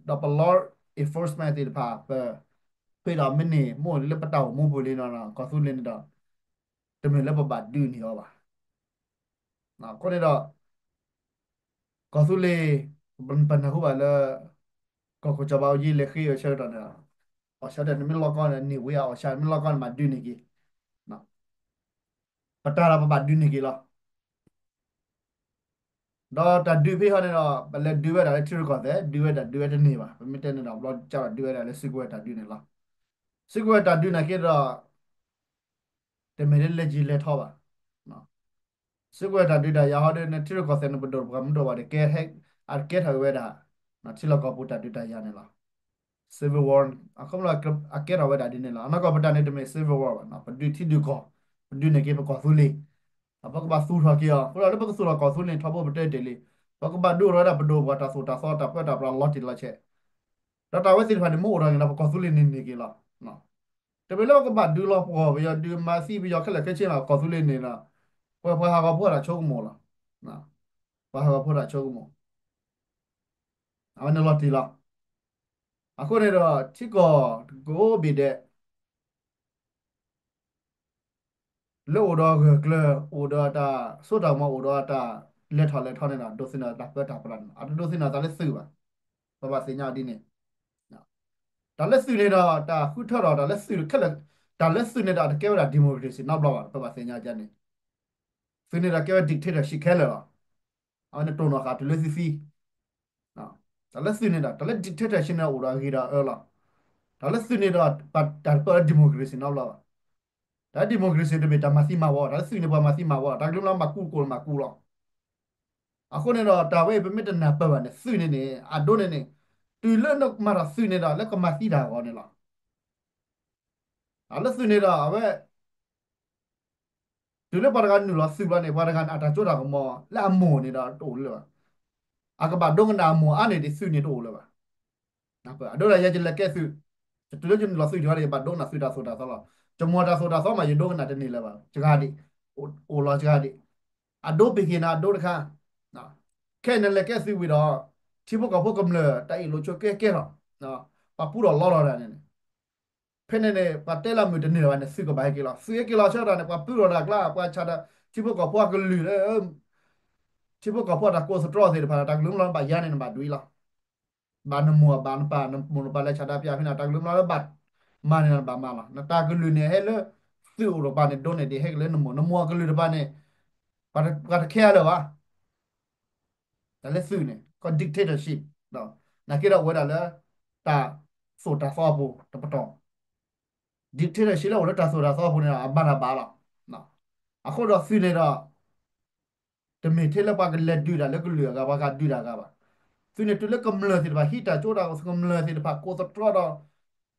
ဒီးပ law enforcement သ့ၣ်တဖၣ် ပ ဖ့ဒီးမ့ၢ်န့ၢ် မ့ၢ်အိၣ်လၢပတၢ်အိၣ်မူပူၤလံနီၤ ကီၢ်သူလ့ၤန့ၣ်ဒီး တမ့ၢ်လၢပဘၣ်ဒုးန့ၢ်အီၤဘၣ်. အဃိန့ၣ်ဒီး ကီၢ်သူလ့ၤ ပနၢ်ဟူဘၣ်လၢ ကီၢ်ခိၣ်စီၤဘးအူကၠံလဲၤဃ့ဝဲဆၢကတီၢ်န့ၣ် အီၣ်ဆၣ်ဒၣ်န့ၣ်မ့ၢ်လီၢ်ကီၢ်န့ၣ် န့ၢ်ဝံၤအီၣ်ဆၣ်မ့ၢ်လီၢ်ကီၢ်န့ၣ် မၤဒုးန့ၢ်က့ၤ ပတၢ်ဒီးပဘၣ်ဒုးန့ၢ်က့ၤလီၤ. ဒီးတၢ်ဒုးဖဲဟီန့ၣ်ဒီး ပလဲၤဒုးဝဲဒၣ်လၢထံရူၢ်ကီၢ်သဲး ဒုးဝဲဒၣ်ဒုးဝဲတန့ၢ်ဘၣ်. ပမ့ၢ်တဲန့ၣ်ဒီး ဘျီကဒီးဒုးဝဲဒၣ်လၢစုကဝဲၤတၢ်ဒုးန့ၣ်လီၤ. စုကဝဲၤတၢ်ဒုးနာ်က့ဒီး တမ့ၢ်လၢလဲၤက့ၤလဲၤထီဘၣ်. စုကဝဲၤတၢ်ဒုးတၢ်ယၤဟီဒီး နထံရူၢ်ကီၢ်သဲးန့ၣ် ပဒိၣ်ပှၤမုၢ်ဒိၣ်ဘၣ်ဒီး ကဲထီၣ် အကဲထီၣ်ဝဲဒၣ် ထံလီၢ်ကီၢ်ပူၤတၢ်ဒုးတၢ်ယၤန့ၣ်လီၤ. civil war အခီပညီ အကဲထီၣ်ဝဲဒၣ်ဒ်န့ၣ်လီၤ. အနီၢ်ကီၢ်ပတၢ်န့ၣ်တမ့ၢ် civil war ဘၣ်, ပဒုးထံဒုးကီၢ်, ပဒုးန့ၢ်က့ၤပကီၢ်သူလ့ၤ, ပကဘၣ်သူၣ်ထီၣ်က့ၤအီၤ. အဃိဒီးလၢပကသူၣ်ထီၣ်ကီၢ်သူလ့ၤန့ၣ် ထီဘိပတဲတ့ၢ်လံ, ပကဘၣ်ဒုးအိၣ်ထီၣ်ဝဲဒၣ်ပဒိၣ်ပှၤတၢ်သိၣ်တၢ်သီတၢ်ပၢတၢ်ပြးလီၤတံၢ်လီၤဆဲး, ဒီးတၢ်ဝဲသ့ၣ်တဖၣ်န့ၣ် မ့ၢ်အိၣ်ထီၣ်န့ၣ်ဒီး ပကီၢ်သူလ့ၤန့ၣ်န့ၢ်က့ၤလီၤ. တမ့ၢ်လၢပကဘၣ်ဒုးလီၤပှီၢ်ပယီၤ ဒုးမၤသံပယီၤခဲလၢာ်ခဲဆ့ဘၣ်. ကီၢ်သူလ့ၤန့ၣ်ဒီး ပဝဲပှၤဟးဂီၤဖိတၢ်ဆိကမိၣ်လီၤ. ပှၤဟးဂီၤဖိတၢ်ဆိကမိၣ် အဝဲန့ၣ်လီၤတံၢ်လီၤ. အဃိန့ၣ်ဒီး ထံကီၢ်တကအိၣ်ဘ့ၣ်ဒဲး လၢအိၣ်ဒီးဂၢၢ်ကျၢၤ အိၣ်ဒီးတၢ်စိတၢ်ကမီၤ အိၣ်ဒီးတၢ်လဲၤထီၣ်လဲၤထီန့ၣ်ဒီး ဒိးသန့ၤတၢ်ပၢတၢ်ပြးန့ၣ် အတဒိးသန့ၤတၢ်လၢသုးဘၣ်. ပဘၣ်သ့ၣ်ညါဒ်န့ၣ် တၢ်လၢသုးန့ၣ်ဒီး တၢ်ဃုထၢထီၣ်တၢ်လၢသုးခဲလၢာ်, တၢ်လၢသုးန့ၣ်ဒီး အတကဲဝဲဒၣ် democracy နီတဘျီဘၣ်. ပဘၣ်သ့ၣ်ညါဒ်န့ၣ် သုးန့ၣ်ဒီးကဲဝဲ dictatorship ခဲလၢာ်လီၤ. အဝဲန့ၣ်တိၢ်နီၣ်ဃာ်တုၤလၢသုသံ တၢ်လၢသုးန့ၣ်ဒီး တၢ်လၢ dictatorship န့ၣ်အိၣ်ဒီးအဂ့ၤဒီးအၢလီၤ. တၢ်လၢသုးန့ၣ်ဒီး တၢ်တပၢၢ်လၢ democracy နီတဘျီဘၣ်. တၢ်လၢ democracy တမ့ၢ်တၢ်မၤသံမၤဝီ, တၢ်လၢသုးန့ၣ်ပှၤမၤသံမၤဝီ, တၢ်ကလုၢ်လၢမၤကူကိၣ်မၤကူလီၤ. အဃိန့ၣ်ဒီး တၢ်ဝဲအံၤ ပမ့ၢ်တနၢ်ပၢၢ်ဘၣ်န့ၣ် သုးန့ၣ်န့ၣ် အဒိန့ၣ်န့ၣ် တုၤလၢနမၤထီၣ်သုးန့ၣ်ဒီး လၢကမၤသံတၢ်အဂီၢ်န့ၣ်လီၤ. တၢ်လၢသုးန့ၣ်ဒီး အဝဲ တုၤလၢပှၤတဂၤနုာ်လီၤသုးဘျီန့ၣ် ပှၤတဂၤန့ၣ် အတၢ်စိတၢ်ကမီၤလၢအမိၢ်န့ၣ်ဒီးတအိၣ်လၢၤဘၣ်. အကဘၣ်ဒိကနၣ်အမိၢ်အါန့ၢ်ဒံးသုးန့ၣ်တအိၣ်လၢၤဘၣ်. အဒိဒၣ်ယဲယလဲၤကဲသုး, တုၤလၢယနုာ်လီၤသုးယဂီၢ်ဒီး ယဘၣ်ဒိကနၣ်သုးတၢ်သိၣ်တၢ်သီလီၤ. ယမိၢ်တၢ်သိၣ်တၢ်သီမး ယဒိကနၣ်တန့ၢ်လၢၤဘၣ်. စှၤဒံး, အိၣ်လီၤစှၤဒံး. အဒိပဟ့ၣ်နၤအဒိတခါ, ခဲအံၤနလဲၤကဲသုးဝံၤဒီး ထံဖိကီၢ်ဖိကမျၢၢ် တၢ်အ့ၣ်လိာ်ဆိးက့ကဲထီၣ်, ပှၤပူထီၣ်လီထီၣ်တၢ်န့ၣ်န့ၣ် ဖဲန့ၣ်န့ၣ် ပှၤတဲလၢမုၢ်တန့ၢ်လၢၤဘၣ်န့ၣ် သုးကဘၣ်ဟဲက့ၤလီၤ. သုးဟဲက့ၤလီၤဆၢကတီၢ်န့ၣ် ပှၤပုၢ်ထီၣ်တၢ်ကျါ ပှၤဆါတၢ် ထံဖိကီၢ်ဖိအကလုာ်လၢ ထံဖိကီၢ်ဖိအတၢ်ကိးသတြီသ့ၣ်တဖၣ် တၢ်ကလုၢ်မုၢ်လီၤဘၣ်ယါန့ၣ် နဘၣ်ဒွံလီၤ. ဘၣ်နမိၢ်ဘၣ်နပၢ် နမိၢ်နပၢ်လဲၤဆါတၢ်ပျၢ်ဖဲန့ၣ် တၢ်ကလုၢ်မုၢ်လီၤလၢဘၣ်မၤန့ၣ် နဘၣ်မၤလီၤ. နတၢ်ကလုၢ်န့ၣ် ဟဲလၢသုးအိၣ်တပၤန့ၣ် ဒိးန့ၢ်ဒံး ဟဲက့ၤလၢနမိၢ် နမိၢ်အကလုၢ်တပၤန့ၣ် ပှၤတခဲလၢၤဘၣ်. တၢ်လၢသုးန့ၣ် ကီး dictatorship, နာ်က့ဒီးအိၣ်ဝဲဒၣ်လၢ တၢ်သိၣ်တၢ်သီအပူၤတပတီၢ် dictatorship လၢအိၣ်လၢတၢ်သိၣ်တၢ်သီအပူၤန့ၣ်ဒီး အမၤတၢ်ဘၣ်လီၤ. အဃိဒီးသုးန့ၣ်ဒီး တမ့ၢ်ထဲလၢပှၤကလဲၤဒုးတၢ်လၢကလုာ်အဂၤ ပှၤကဒုးတၢ်အဂၤဘၣ်. သုးန့ၣ်တုၤလၢကမျၢၢ်သ့ၣ်တဖၣ် ဟံးတၢ်ကၠိတၢ်ကမျၢၢ်သ့ၣ်တဖၣ် ကိးသတြီဒီး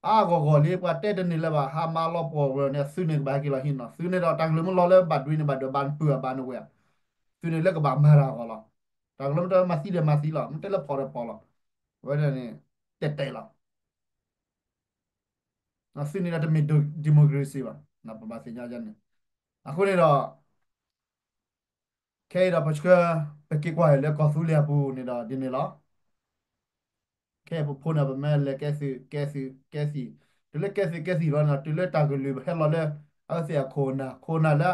အါဂီၢ်ဂီၢ်လံ ပှၤတဲတန့ၢ်လၢၤဘၣ် ဟးမၤလီၤပှီၢ်ဝဲန့ၣ် သုးန့ၣ်ကဘၣ်ဟဲက့ၤလီၤဟံးန့ၢ်လီၤ. သုးန့ၣ်ဒီးတၢ်ကလုၢ်မုၢ်လီၤလၢဘၣ်ဒွံန့ၣ် ဘၣ်ဒွံဘၣ်နပုၢ်ဘၣ်နဝဲၢ်, သုးန့ၣ်လၢကဘၣ်မၤတၢ်အဂီၢ်လီၤ. တၢ်ကလုၢ်မ့ၢ်တဲမၤသံဒီးမၤသံလီၤ, မ့ၢ်တဲလၢဖီၣ်ဒီးဖီၣ်လီၤ. အဝဲဒၣ်န့ၣ် တဲတဲလီၤ. သုးန့ၣ်ဒီးတမ့ၢ် democracy ဘၣ်, ပဘၣ်သ့ၣ်ညါန့ၣ်. အဃိန့ၣ်ဒီး ခဲအံၤဒီးပဆှၢ ပက့ၤကွၢ်အီၤလၢကီၢ်သူလ့ၤအပူၤန့ၣ်ဒီးဒ်န့ၣ်လီၤ. ခဲအံၤပဖိန့ၣ် ပမ့ၢ်လဲၤကဲသုး ကဲသုး ကဲသံၣ်, တုၤလၢကဲသုးကဲသံၣ်လီၤန့ၣ် တုၤလၢတၢ်ကလုၢ်ဟဲလီၤလၢ အဝဲသ့ၣ်အခိၣ်နၢ် ခိၣ်နၢ်လၢ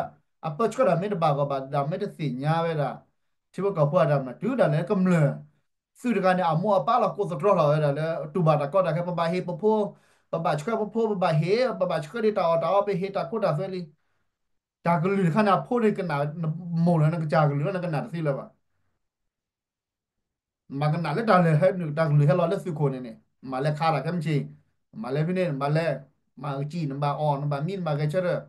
အပၢဆှၢတၢ်မ့ၢ်တဘၣ်ဂီၢ်ဘၣ် ဒီးမ့ၢ်တသ့ၣ်ညါဝဲဒၣ် ထံဖိကီၢ်ဖိအတၢ်မၤ တုၤဒၣ်လဲာ်ကမျၢၢ် သုးတဂၤန့ၣ် အမိၢ်အပၢ်လီၤ ကိးသတြီလီၤဝဲဒၣ်လၢ တူၢ်ဘၣ်တၢ်ကီတၢ်ခဲ ပဘၣ်ဟ့ၣ်ပဖိ, ပဘၣ်ဆှၢပဖိ ပဘၣ်ဟ့ၣ် ပဘၣ်ဆှၢဒံးတၢ်အီၣ်တၢ်အီ ပဟ့ၣ်တၢ်ခိတၢ်သွဲလံ. တၢ်ကလုၢ်တခါန့ၣ် အဖိန့ၣ်ကနၣ် မိၢ်လၢနကစၢ်ကလုၢ်လီၤ နကနၣ်တသ့လၢၤဘၣ်. မၤကနၣ်လၢတၢ်လၢ တၢ်ကလုၢ်ဟဲလီၤလၢသုးခိၣ်န့ၣ်န့ၣ် မၤလဲၤခါတၢ်ခဲမုၢ်ဆ့ၣ်, မၤလဲၤဖဲန့ၣ် နဘၣ်လဲၤ, မၤကစံၣ် နဘၣ်အီၣ် နဘၣ်မံ နဘၣ်ဂဲၤဆၢထၢၣ်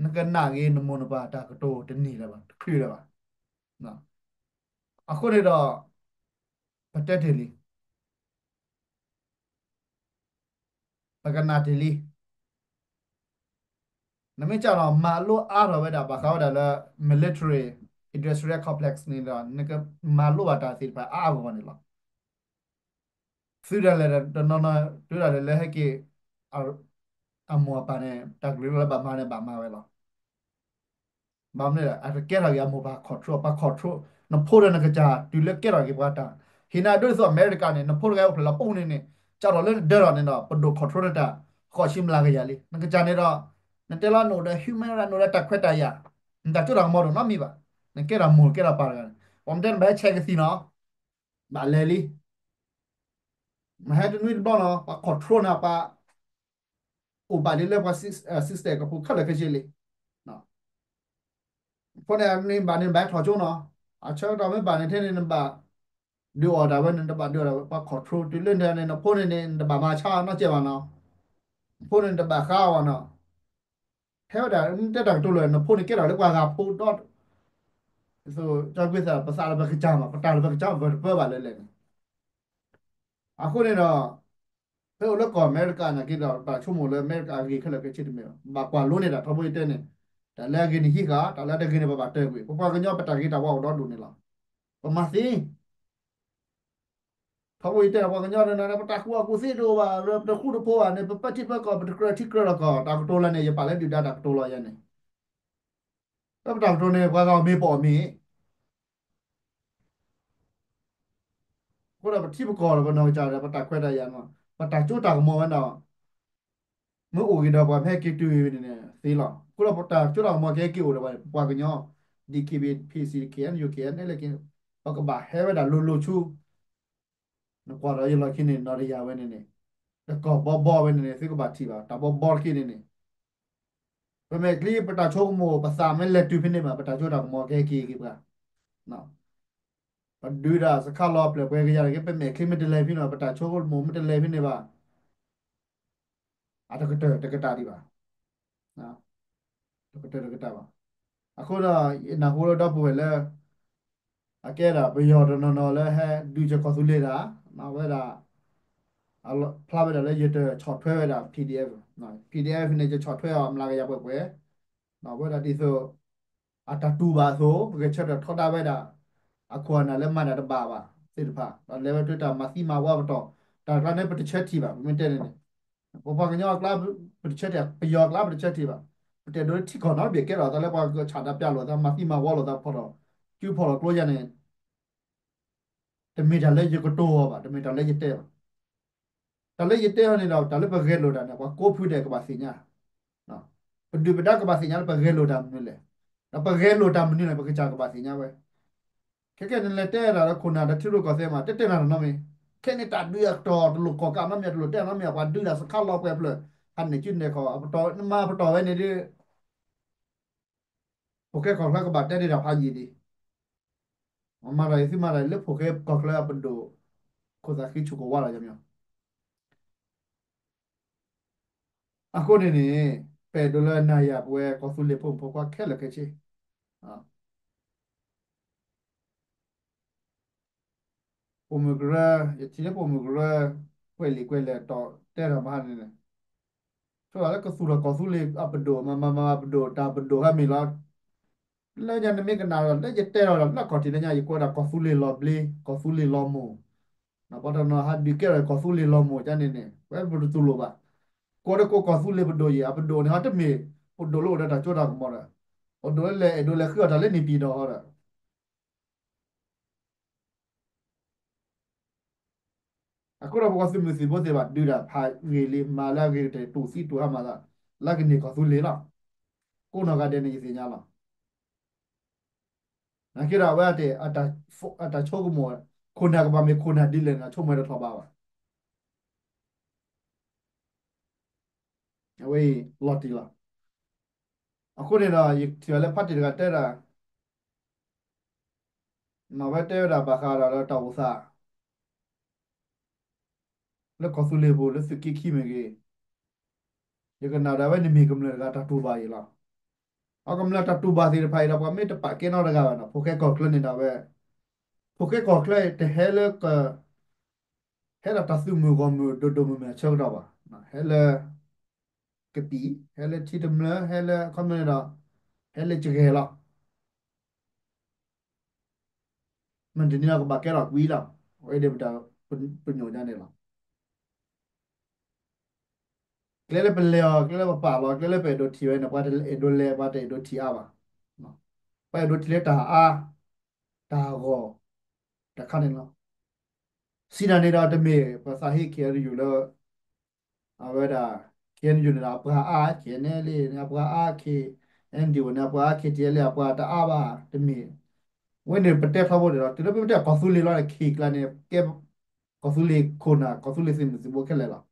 နကနၣ်ဂ့ၤ နမိၢ်နပၢ်တၢ်ကတိၤတန့ၢ်လၢၤဘၣ် တချုးလၢၤဘၣ်. အဃိန့ၣ်ဒီး ပတဲတ့ၢ်လံ, ပကနၣ်တ့ၢ်လံ. နမ့ၢ်ကၢ်ဒီးမၤလိအါထီၣ်ဝဲဒၣ် ဘၣ်ဃးဝဲဒၣ်လၢ military industrial complex န့ၣ်ဒီး နကမၤလိဘၣ်တၢ်သ့ၣ်တဖၣ်အါအါဂီၢ်ဂီၢ်န့ၣ်လီၤ. သုဒၣ်လဲာ်တနီၤနီၤ တုၤဒၣ်လဲာ်လၢဟဲက့ၤ အမိၢ်အပၢ်န့ၣ် တၢ်ကလုၢ်လၢဘၣ်မၤန့ၣ် ဘၣ်မၤဝဲလီၤ. ဘၣ်မနုၤလဲၣ် အတကဲထီၣ်က့ၤအမိၢ်ပၢ် control, ပှၤ control, နဖိဒီးနကစၢ် တုၤလၢကဲထီၣ်က့ၤပှၤတၢ်, ဟ့ၣ်နၤဒိးသိးအမဲရကၤန့ၣ် နဖိတဂၤအိၣ်ဖျဲၣ်လီၤပူၤန့ၣ်န့ၣ် ကၢ်ထီၣ်လၢနဒၢထီၣ်န့ၣ်ဒီး ပဒိၣ် control နတၢ် ဃိးဆံမျးကယၤလံ. နကစၢ်န့ၣ်ဒီး နတဲလီၤနအိၣ်ဒီး human right နအိၣ်ဒီးတၢ်ခွဲးတၢ်ယာ်, နတၢ်စိတၢ်ကမီၤတအိၣ်နီတမံၤဘၣ်. နကဲထီၣ်မိၢ်ကဲထီၣ်ပၢ်တဂၤန့ၣ် ပှၤမ့ၢ်တဲနဘၣ်ဟဲဆဲးကသံၣ်နီၤ ဘၣ်လဲၤလံ. မ့ၢ်ဟဲတနွံတဘျီနီၤ ပှၤ control နၤ ပှၤအိၣ်ဘၣ်လံလၢပှၤ system ကပူၤခဲလၢာ်ခဲဆ့လံ. အဃိန့ၣ် နဘၣ်န့ၣ် နဘၣ်ဟဲထီၣ်ကၠိနီၤ, အဆၢကတီၢ်မ့ၢ်ဘၣ်န့ၣ်ထဲန့ၣ် နဘၣ်ဒုးအီၣ်ဒၣ်ဝဲန့ၣ် နတဘၣ်ဒုးအီၣ်ဒၣ်ဝဲ ပှၤ control တုၤလၢန့ၣ်န့ၣ် နဖိန့ၣ်န့ၣ် နတဘၣ်မၤဆါနီတစဲးဘၣ်နီၤ, နဖိန့ၣ် နတဘၣ်ဃါအီၤဘၣ်နီၤ. ဟဲဝဲဒၣ် မ့ၢ်တဲတၢ်ကတိၤလၢ နဖိန့ၣ်ကဲထီၣ်လၢပှၤဂၤဖိဒီး ကၠီကွ့သး ပသးလၢပကစၢ်မး ပတၢ်လၢပကစၢ် ပတပၢဘၣ်လၢလဲၣ်န့ၣ်. အဃိန့ၣ်ဒီး ဖဲအိၣ်လၢကီၢ်အမဲရကၤနာ်က့ဒီး ပဘၣ်ဆိကမိၣ်လၢအမဲရကၤအဂ့ၤခဲလၢာ်ခဲဆ့တမ့ၢ်ဘၣ်. ဘၣ်ကွၢ်လိန့ၢ်တၢ် ထီဘိယတဲန့ၣ်, တၢ်လၢအဂ့ၤန့ၣ်ဟံးဃာ် တၢ်လၢတဂ့ၤန့ၣ် ပဘၣ်တၢၢ်ကွံာ်. ပပှၤကညီပတၢ်ဂ့ၤတၢ်ဝါအိၣ်ဒီဒူၣ်န့ၣ်လီၤ. ပမၤသ့ ထီဘိယတဲပှၤကညီန့ၣ် ပတၢ်ဃူအီၣ်ကူၣ်သ့တအိၣ်ဘၣ်, ပတဃူတဖိးဘၣ်န့ၣ် ပပၢထံပၢကီၢ် ပတကြၢးထံကြၢးလီၢ်ကီၢ် တၢ်ကတိၤလၢန့ၣ် ယပာ်လၢဒုၣ်ဒါတၢ်ကတိၤလီၤယဲန့ၣ်. လၢပတၢ်ကတိၤန့ၣ် ပှၤဂၤအီၣ်မ့ၤပအီၣ်မ့ၤ အဃိဒီးပထံပကီၢ်ဒီးပနီၢ်ကစၢ်ဒီး ပတၢ်ခွဲးတၢ်ယာ်န့ၣ် ပတၢ်စိတၢ်ကမီၤဝဲန့ၣ် မ့ၢ်အိၣ်ဂ့ၤဒီးပှၤမ့ၢ်ဟဲက့ၤတုၤဝဲန့ၣ်သ့လီၤ. အဃိဒီးပတၢ်စိတၢ်ကမီၤကဟဲက့ၤအိၣ်ဒီးပှၤကညီ DKBA PC KNU KNLA ပကဘၣ်ဟဲဝဲဒၣ်လိၤလိၤဆူ နကွၢ်ဒီးယလီၢ်ခံန့ၣ် နီၢ်တယၢ်ဝဲန့ၣ်န့ၣ် တကီၢ်ဘီဘီဝဲန့ၣ်န့ၣ် သုကဘၣ်ထံၣ်ဘၣ် တၢ်ဘီဘီတက့ၢ်န့ၣ်န့ၣ် ပမဲာ်ချံပတၢ်ဆိကမိၣ် ပသးမ့ၢ်လဲၤတုၤဖဲန့ၣ်ဘၣ် ပတၢ်စိတၢ်ကမီၤကဟဲက့ၤက့ၤပှၤ ပဒုးဒၣ်စခါလီၤပျၢၤပှဲၤကယၤတက့ၢ် ပမဲာ်ချံမ့ၢ်တလဲၤဖဲန့ၣ်ဘၣ် ပတၢ်ဆိကမိၣ်မ့ၢ်တလဲၤဖဲန့ၣ်ဘၣ် အတကတၢၢ်တကတၢၢ်ဒံးဘၣ် တကတၢၢ်တကတၢၢ်ဘၣ်. အဃိဒီး ယနၢ်ဟူလၢဒီပုၢ်ဝဲၢ်လၢ အကဲဒၣ်ပယီၤတနီၤနီၤလၢဟဲဒုးက့ၤကီၢ်သူလ့ၤတၢ် ဝဲဒၣ် ဖျါဝဲဒၣ်လၢယတဆီၣ်ထွဲဝဲဒၣ် PDF, PDF န့ၣ် ယဆီၣ်ထွဲအီၤမျးကယၤပှဲၤပှဲၤ အဝဲဒၣ်ဒ်သိး အတၢ်တူၢ်ဘၣ်အသိး ပကဂဲၤဆၢထၢၣ်ထီဒါဝဲဒၣ် အခိၣ်အနၢ်လၢမၤတၢ်တဘၣ်ဘၣ်သ့ၣ်တဖၣ် ဒီးလဲၤဝဲတုၤတၢ်မၤသံမၤဝီပတီၢ်, တၢ်ကျါန့ၣ် ပတဆၢထံၣ်ဘၣ် ပမ့ၢ်တဲန့ၣ်န့ၣ်, ပပှၤကညီအကျါ ပတဆၢထံၣ်, ပယီၤအကျါပတဆၢထံၣ်ဘၣ်, ပတအဲၣ်ဒိးထံကီၢ်နီတဘ့ၣ်ကဲထီၣ်သးလၢပှၤကဆးတၢ်ပျၢ်လိာ်သး မၤသံမၤဝီလိာ်သးဖီၣ်ထီၣ်, စုဖီၣ်ထီၣ်ကျိယါန့ၣ် တမ့ၢ်တၢ်လၢယကတိၤအီၤဘၣ်, တမ့ၢ်တၢ်လၢယတဲဘၣ်. တၢ်လၢယတဲအီၤန့ၣ်ဒီး တၢ်လၢပဂဲၤလိာ်တၢ်န့ၣ် ပှၤကိးဖုဒဲးကဘၣ်သ့ၣ်ညါ, ပဒုၣ်ပဒါကဘၣ်သ့ၣ်ညါလၢပဂဲၤလိာ်တၢ်မနုၤလဲၣ်, ဒီးပဂဲၤလိာ်တၢ်မနုၤလဲၣ် ပကစၢ်ကဘၣ်သ့ၣ်ညါဝဲ. ခဲကနံၣ်နလဲၤတဲဒၣ်ဒီးခိၣ်နၢ်ဒီးထံရူၢ်ကီၢ်သဲးမး တတဲနၤနီတမံၤ, ခဲန့ၣ်တၢ်ဒုးအကတီၢ်တလိၣ်ကီၢ်ကးနီတမံၤ တလိၣ်တဲနီတမံၤ ပှၤဒုးတၢ်စခါလီၤပှဲၤဖျၢၣ်, ဖးန့ၣ်စုန့ၣ်ခီ နမၤပတီၢ်ဝဲန့ၣ်ဒီး ဖိၣ်ဃဲကီၢ်ချၢကဘၣ်တဲဒၣ်တၢ်ဖးယံာ်လံ. မၤတၢ်အံၤသုမၤတၢ်အံၤလၢဖိၣ်ဃဲကီၢ်ချၢအပဒိၣ်, ခိၣ်သးဃံဆူၣ်ကဝါလီၤယမီၤ. အဃိန့ၣ်န့ၣ် ပအဲၣ်ဒိးလၢနၤယၤပဝဲကီၢ်သူလ့ၤဖိမုၣ်ဖိခွါခဲလၢာ်ခဲဆ့ ပိာ်မုၣ်ကရၢ, ယထံၣ်လၢပိာ်မုၣ်ကရၢ ကွဲးလံာ်ကွဲးလဲၢ်တီၤတဲတၢ်မဟါန့ၣ်န့ၣ်, ဆိလၢကသူၣ်ထီၣ်ကီၢ်သူလ့ၤအပဒိၣ် မၤမၤမၤပဒိၣ်တၢ်ပဒိၣ်ဟဲမ့ၢ်လီၤ. လၢညါနမ့ၢ်ကနၣ်ဒီး လၢယတဲထီၣ်ဒီးလၢခီၣ်ထံးလၢညါ ယကွဲးဒၣ်ကီၢ်သူလ့ၤလီၤဘျ့ ကီၢ်သူလ့ၤလီၤမိၢ်, ပှၤတနီၤဟးဒုးကဲထီၣ်ကီၢ်သူလ့ၤလီၤမိၢ်ကန့ၣ်န့ၣ် ဝဲပတတူၢ်လိာ်ဘၣ်. ကိးတကိးကီၢ်သူလ့ၤပဒိၣ်ယံၤ အပဒိၣ်န့ၣ် ဟီတမ့ၢ်ပဒိၣ်လၢအိၣ်ဒီးတၢ်စိတၢ်ကမီၤဒီး ပဒိၣ်လၢလဲၤအဲၣ်ဒိးလဲၤဃုအီၣ်တၢ်လၢန့ၣ်ပံၤဒီးဟီဒီး အဃိဒီးပဝဲသုးမုၢ်သံၣ်ဘိသ့ၣ်တဖၣ် ဒုးတၢ်ဖးဂ့ၤလံ မၤလၢအဂ့ၤကတၢၢ် တူၢ်သံတူၢ်ဟါမၢ်သး လၢကန့ၢ်ကီၢ်သူလ့ၤလီၤ. ကိးနီၢ်ဂၤဒဲးန့ၣ် ယသ့ၣ်ညါလီၤ. နာ်က့ဒီးအဝဲအတၢ် အတၢ်ဆိကမိၣ် ခိၣ်နၢ်ကဘၣ်မ့ၢ်ခိၣ်နၢ်ဒ်လဲၣ်န့ၣ် ဆိကမိၣ်တထီၣ်ဘးဘၣ်. အဝဲအံၤလီၤတံၢ်လီၤ. အဃိန့ၣ်ဒီး ယထံၣ်ဘၣ်လၢဖါတံၢ်တဂၤတဲဒၣ် မ့ၢ်ဝဲတဲဝဲဒၣ်ဘၣ်ဃးဒီးလၢတၢ်အိၣ်သး လၢကီၢ်သူလ့ၤပူၤ လၢသုးက့ခံမ့ၢ်ဂ့ၤ, ယကနၣ်ဒၣ်ဝဲန့ၣ်မ့ၢ်ကမျၢၢ်တဂၤတၢ်တူၢ်ဘၣ်အံၤလီၤ. အကမျၢၢ်တၢ်တူၢ်ဘၣ်သ့ၣ်တဖၣ်အံၤဒီး ပှၤမ့ၢ်တပာ်ကဲနီတဂၤဘၣ်နီၤ ဖိၣ်ဃဲကီၢ်ချၢန့ၣ်ဒီးဝဲ ဖိၣ်ဃဲကီၢ်ချၢတဟဲလၢ ဟဲဒီးတၢ်သုးမုၢ်ဂီၢ်မုၢ်ဒိၣ်ဒိၣ်မုၢ်မုၢ်အဆၢကတီၢ်ဘၣ်, ဟဲလၢ ကပံာ် ဟဲလၢထံတမျၢၢ် ဟဲလၢအခီပညီန့ၣ်ဒီး ဟဲလၢကဂဲၤလီၤ. မ့ၢ်တနံၤဒီးကဘၣ်ကဲထီၣ်ကွံာ်လီၤ. အဝဲဒၣ်ပတၢ်ပညိၣ်ညါန့ၣ်လီၤ. ကျဲလၢပလဲၤအီၤ ကျဲလၢပပာ်လီၤ ကျဲလၢပအဲၣ်ဒိးထံၣ်ဝဲန့ၣ် ပှၤတအဲၣ်ဒိးလဲၤ ပှၤတအဲၣ်ဒိးထံၣ်အါဘၣ်. ပှၤအဲၣ်ဒိးထံၣ်လၢတၢ်အါ တၢ်ဂီၤ တခါန့ၣ်လီၤ. စံးတၢ်န့ၣ်ဒီးတမ့ၢ်ပသးဟ့ K N U လၢ အဝဲဒၣ် K N U န့ၣ်ဒီးအပှၤအါ K N L A န့ၣ် အပှၤအါ K N D O န့ၣ် အပှၤအါ K T L A အပှၤတအါဘၣ် တမ့ၢ်. ဝဲန့ၣ်ပတဲထီဘိန့ၣ်ဒီး တုၤလၢပမ့ၢ်တဲကီၢ်သူလ့ၤလီၤန့ၣ် ခံကျါန့ၣ် ကဲ ကီၢ်သူလ့ၤခိၣ်နၢ် ကီၢ်သူလ့ၤသုးမုၢ်သံၣ်ဘိခဲလၢာ်လီၤ.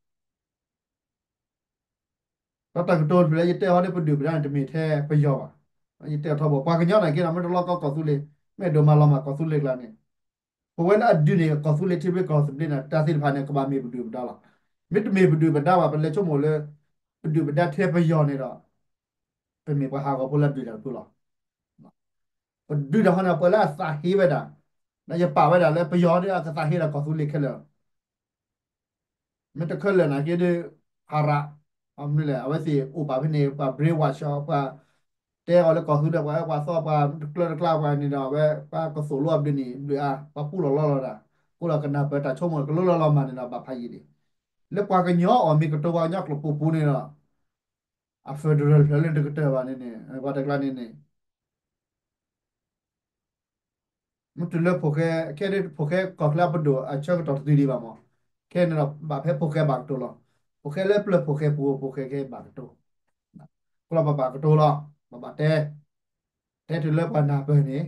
ဒီးတၢ်ကတိၤတဖျၢၣ်လၢယတဲဟီဒီးပဒုၣ်ပဒါန့ၣ် တမ့ၢ်ထဲပယီၤဘၣ်. ယတဲထီဘိ ပှၤကညီနာ်က့ဒီး မ့ၢ်တလီကီကီၢ်သူလ့ၤ မ့ၢ်အဲၣ်ဒိးမၤလီၤမၢ်ကီၢ်သူလ့ၤကျါန့ၣ် ပဝဲလၢအဒုးန့ၢ်ကီၢ်သူလ့ၤထံသဘျ့ကီၢ်သဘျ့န့ၣ် တၢ်သ့ၣ်တဖၣ်န့ၣ် ကဘၣ်မ့ၢ်ပဒုၣ်ပဒါလီၤ. မ့တမ့ၢ်ပဒုၣ်ပဒါဘၣ် ပလဲၤဆိကမိၣ်လၢ ပဒုၣ်ပဒါထဲပယီၤန့ၣ်ဒီး ပမ့ၢ်ပှၤဟးဂီၤဖိလၢအဒုးတၢ်တဖုလီၤ. ပဒုးတၢ်ဟီန့ၣ် ပှၤလၢအသးဟ့ဝဲဒၣ်, ဒီးယပာ်ဝဲဒၣ်လၢပယီၤဒီးအကသးဟ့ဒၣ်ကီၢ်သူလ့ၤခဲလၢာ်လီၤ. မ့ၢ်တခဲလၢာ်နာ်က့ဒီး ဖးရး, မနုၤလဲၣ် အဝဲသ့ၣ်အိၣ်ပာ်ဖဲန့ၣ် ပှၤ brainwash အီၤ ပှၤတဲအီၤလၢကီၢ်သူလ့ၤ ပှၤအဲၣ်ပှၤသီပှၤတကျၢတကျါပှၤန့ၣ်ဒီး အဝဲပှၤကသိၣ်လိအဘျုးန့ၣ် ဘျုးအါ ပှၤပူလီၤလီလီၤတၢ် ကိးလီၤကနၢ်ပၢၢ်တၢ်ဆိကမိၣ်ကလိလီၤလီၤမၢ်န့ၣ်ဒီး ဘၣ်ဖးယံာ်လံ. လၢပှၤကညီအီၤမ့ၢ်ကတိၤပှၤကညီကျိာ်ပူၤပူၤန့ၣ်ဒီး အ federal ဖျၢၣ်လၢတကတၢၢ်ဘၣ်န့ၣ်န့ၣ် ပှၤတကျါန့ၣ်န့ၣ် မ့ၢ်တုၤလၢဖိၣ်ဃဲ ခဲဒၣ်ဖိၣ်ဃဲကီၢ်ချၢအပဒိၣ်အဆၢကတီၢ်တတုၤဒံးဘၣ်မး, ခဲန့ၣ်ဒီး ဘၣ်ဖဲဖိၣ်ဃဲဘၣ်ကတိၤလီၤ. ဖိၣ်ဃဲလၢပျၢၤဖိၣ်ဃဲပူၤ ဖိၣ်ဃဲကဘၣ်ကတိၤ, ကလီၤပဘၣ်ကတိၤလီၤ, ပဘၣ်တဲ, တဲတုၤလၢပှၤနၢ်ပၢၢ်န့ၣ်,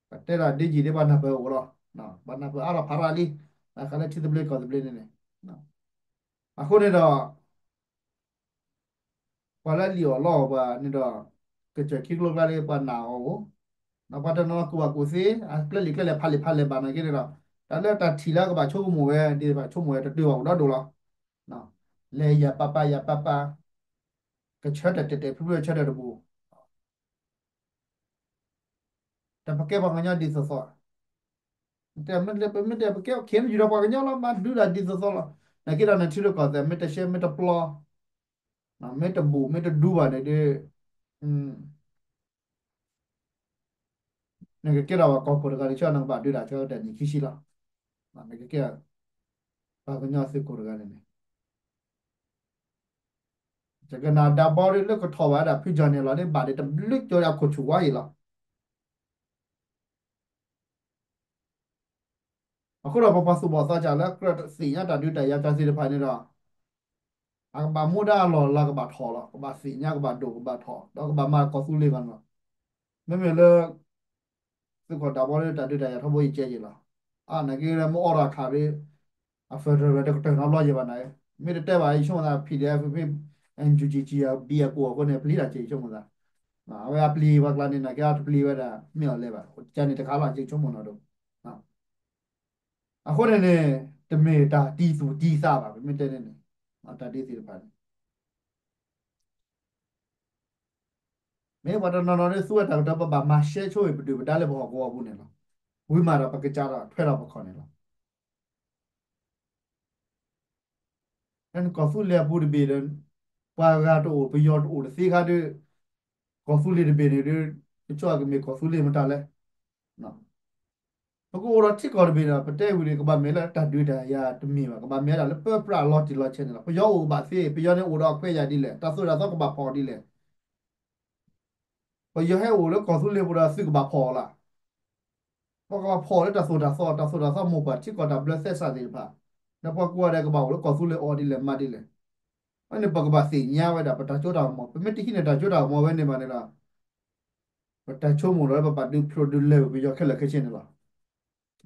ပတဲဒၣ်ဒ်ယံာ်ဒ်ပှၤနၢ်ပၢၢ်အိၣ်လီၤ, ပှၤနၢ်ပၢၢ်အါထီၣ်ဖးရၣ်လံ, ဘၣ်ဃးလၢထံသဘျ့ကီၢ်သဘျ့န့ၣ်န့ၣ်, အဃိန့ၣ်ဒီး ပှၤလၢအလံၣ်အီၣ်လီအီၣ်ပှၤန့ၣ်ဒီး ကစၢၢ်ခံကျိကျါန့ၣ် ပှၤနာ်အီၤအိၣ်, ဒီးပှၤတနီၤကူၣ်ဘၣ်ကူၣ်သ့ အကျဲလံာ်ကျဲလဲၣ်ဖးလံာ်ဖးလဲၢ်ဘၣ်နာ်က့န့ၣ်ဒီး တၢ်လၢတၢ်ထံၣ်လၢကဘၣ်ဆိကမိၣ်ဝဲ ဒ်ဘၣ်ဆိကမိၣ်ဝဲတတုၤဘၣ်အိၣ်ဒီဒိၣ်လီၤ. လဲၤယၤပၢ်ပၢ်ယၤပၢ်ပၢ်, ကဆၢထၢၣ်တဲာ်တဲာ်ဖျုဖျုဆၢထၢၣ်တဘူး တၢ်ပကဲပှၤကညီဒ်သိးသိး, မ့ၢ်တဲပကဲခဲယူၤဒီးပှၤကညီလီၤ မၤဒုးတၢ်ဒ်သိးသိးလီၤ. နာ်က့ဒီးနထံရူၢ်ကီၢ်သဲး မ့ၢ်တရှဲမ့ၢ်တပျီ, မ့ၢ်တဘူးမ့ၢ်တဒူဘၣ်န့ၣ်ဒီး နကကဲထီၣ်ပှၤကီၢ်ခိၣ်တဂၤန့ၣ် ဆၢနကဘၣ်ဒုးတၢ်ဆၢကတီၢ်နံၣ်ခံဆံလီၤ. နကကဲ ပှၤကညီသုးခိၣ်တဂၤန့ၣ်န့ၣ် ယကနၣ်ဒၣ်ဘီဒ်လၢကထီၣ်ဘၣ်ဒၣ်ဖုကၠီၣ်န့ၣ်လီၤ ဒ်ဘၣ်ဒ်တဘျုးကၠီဒ်အခိၣ်ဆူၣ်ဝါအံၤလီၤ. အဃိဒီးပပှၤသူၣ်ဘီၣ်သးစၢ်လၢကြၢးသ့ၣ်ညါတၢ်ဒုးတၢ်ယၤကၢ်သ့ၣ်တဖၣ်န့ၣ်ဒီး အကဘၣ်မူဒါအလီၢ်လၢကဘၣ်ထီၣ်လီၤ. ကဘၣ်သ့ၣ်ညါ ကဘၣ်ဒိၣ်ကဘၣ်ထီၣ် ဒီးကဘၣ်မၤကီၢ်သူလ့ၤဘၣ်န့ၣ်လီၤ. မ့မ့ၢ်လၢ သုးခိၣ်ဒၣ်ဘီဒ်တၢ်ဒုးတၢ်ယၤထီဘိယကဲယံၤလီၤ. အါ နက့လၢမ့ၢ်အိးထီၣ်ခးဒီး အ federal တကတၢၢ်နီတဘျီယံၤဘၣ်န့ၣ် မ့ၢ်တတဲဘၣ် ယဆိကမိၣ်သး PDF ဖဲ NUG ဘံအကိၣ်အဃိန့ၣ် ပျံၤတၢ်က့ၤ ယဆိကမိၣ်သး အဝဲအပျံၤပှၤကျါန့ၣ် နက့အတပျံၤဝဲဒၣ် မ့ၢ်အီၤလဲၣ်ဘၣ် ကန့ၣ်တခါလီၤ ယဆိကမိၣ်နီၣ်ဒိၣ် အဃိန့ၣ်န့ၣ် တမ့ၢ်တၢ်တံသူၣ်တံသးဘၣ် ပမ့ၢ်တဲန့ၣ်န့ၣ် တၢ်ဒ်သ့ၣ်တဖၣ်န့ၣ် မ့ၢ်ပှၤတနီၤနီၤန့ၣ် သူဝဲတၢ်ကတၢၢ် ပဘၣ်မၤရှဲဆိအံၤ ပဒုၣ်ပဒါလၢပဟီၣ်ကဝီၤပူၤန့ၣ်လီၤ. ဝံၤမးဒီးပကစးထီၣ်ထွဲထီၣ်ပခီၣ်န့ၣ်လီၤ. ကီၢ်သူလ့ၤအပူၤတဘ့ၣ်ဒီး ပှၤဂၤတအိၣ် ပယီၤတအိၣ်တသ့ခါဒီး ကီၢ်သူလ့ၤတဘ့ၣ်န့ၣ်ဒီး တကီၢ်အကမ့ၢ်ကီၢ်သူလ့ၤမတၤလဲၣ်. ပကအိၣ်ဒီးထံကီၢ်တဘ့ၣ်ဒီး ပတဲဝံၤန့ၣ် ကဘၣ်မ့ၢ်လၢတၢ်ဒုးတၢ်ယၤတမ့ၢ်ဘၣ် ကဘၣ်မ့ၢ်ဒၣ်လၢပၢပြးလီၤတံၢ်လီၤဆဲးန့ၣ်လီၤ. ပယီၤအိၣ်ကဘၣ်သ့ ပယီၤန့ၣ်အိၣ်ဒီးအခွဲးယာ်ဒ်လဲၣ် တၢ်သိၣ်တၢ်သီကဘၣ်ဖီၣ်ဒ်လဲၣ် ပယီၤဟဲအိၣ်လၢကီၢ်သူလ့ၤပူၤဒီးသုးကဘၣ်ဖီၣ်အီၤလီၤ. ပှၤကဘၣ်ဖီၣ်လၢတၢ်သိၣ်တၢ်သီ တၢ်သိၣ်တၢ်သီမိၢ်ပှၢ်ထံကီၢ်တၢ်ဘျၢသဲစးသ့ၣ်တဖၣ် ဒီးပှၤကိးဂၤဒဲးကဘၣ်အိၣ်လၢကီၢ်သူလ့ၤအီၤဒ်လဲၣ်မးဒ်လဲၣ်. အန့ၣ်ပကဘၣ်သ့ၣ်ညါဝဲဒၣ် ပတၢ်စိတၢ်ကမီၤ ပမ့ၢ်တဟံးန့ၢ်တၢ်စိတၢ်ကမီၤဝဲန့ၣ်ဘၣ်န့ၣ်ဒီး ပတၢ်ဆိကမိၣ်လီၤ ပဘၣ်ဒုးဖျိးဒုးလဲၤဝဲပယီၤခဲလၢာ်ခဲဆ့န့ၣ်လီၤ.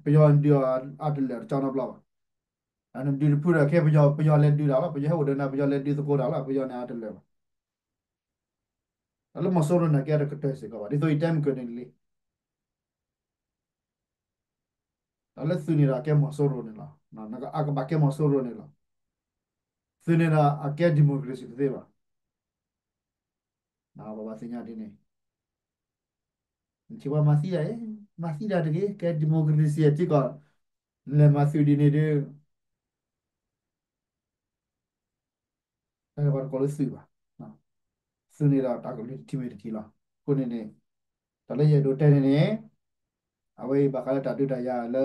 ပယီၤဒုးအတလၢာ်တကီနီတဘျီဘၣ်. အနဒုးတဖုဒီးခဲပယီၤ ပယီၤလဲၤဒုးတၢ်လီၤ ပယီၤဟဲအိၣ်ဒီးနၤ ပယီၤလဲၤဒုးသကိးတၢ်လီၤ ပယီၤန့ၣ်အတလၢာ်ဘၣ်. တၢ်လၢမီၤစိရိၤန့ၣ်ကဲတကတၢၢ်စ့ၢ်ကီးဘၣ် ဒ်သိးယတဲမုၢ်ကၢၢ်န့ၣ်လံ တၢ်လၢသုးန့ၣ်ဒီးကဲမီၤစိရိၤန့ၣ်လီၤ. အကဘၣ်ကဲမီၤစိရိၤန့ၣ်လီၤ. သုးန့ၣ်ဒီးအကဲ democracy တသ့ဘၣ်. ပဘၣ်သ့ၣ်ညါဒ်န့ၣ် နထံၣ်ပှၤမၤသံဒၣ်အံၤ မၤသံဒၣ်တဂ့ၤ ကဲ democracy အထံကီၢ် လဲၤမၤသုးဒ်န့ၣ်ဒီး တၢ်လၢပှၤတကိးလၢသုးဘၣ်. သုးန့ၣ်ဒီးတၢ်ကလုၢ်တထံၣ်မ့ၢ်တထံၣ်လီၤ. အဃိန့ၣ်န့ၣ် တၢ်လၢယအဲၣ်ဒိးတဲန့ၣ်န့ၣ် အဝဲအံၤဘၣ်ဃးလၢတၢ်ဒုးတၢ်ယၤလၢ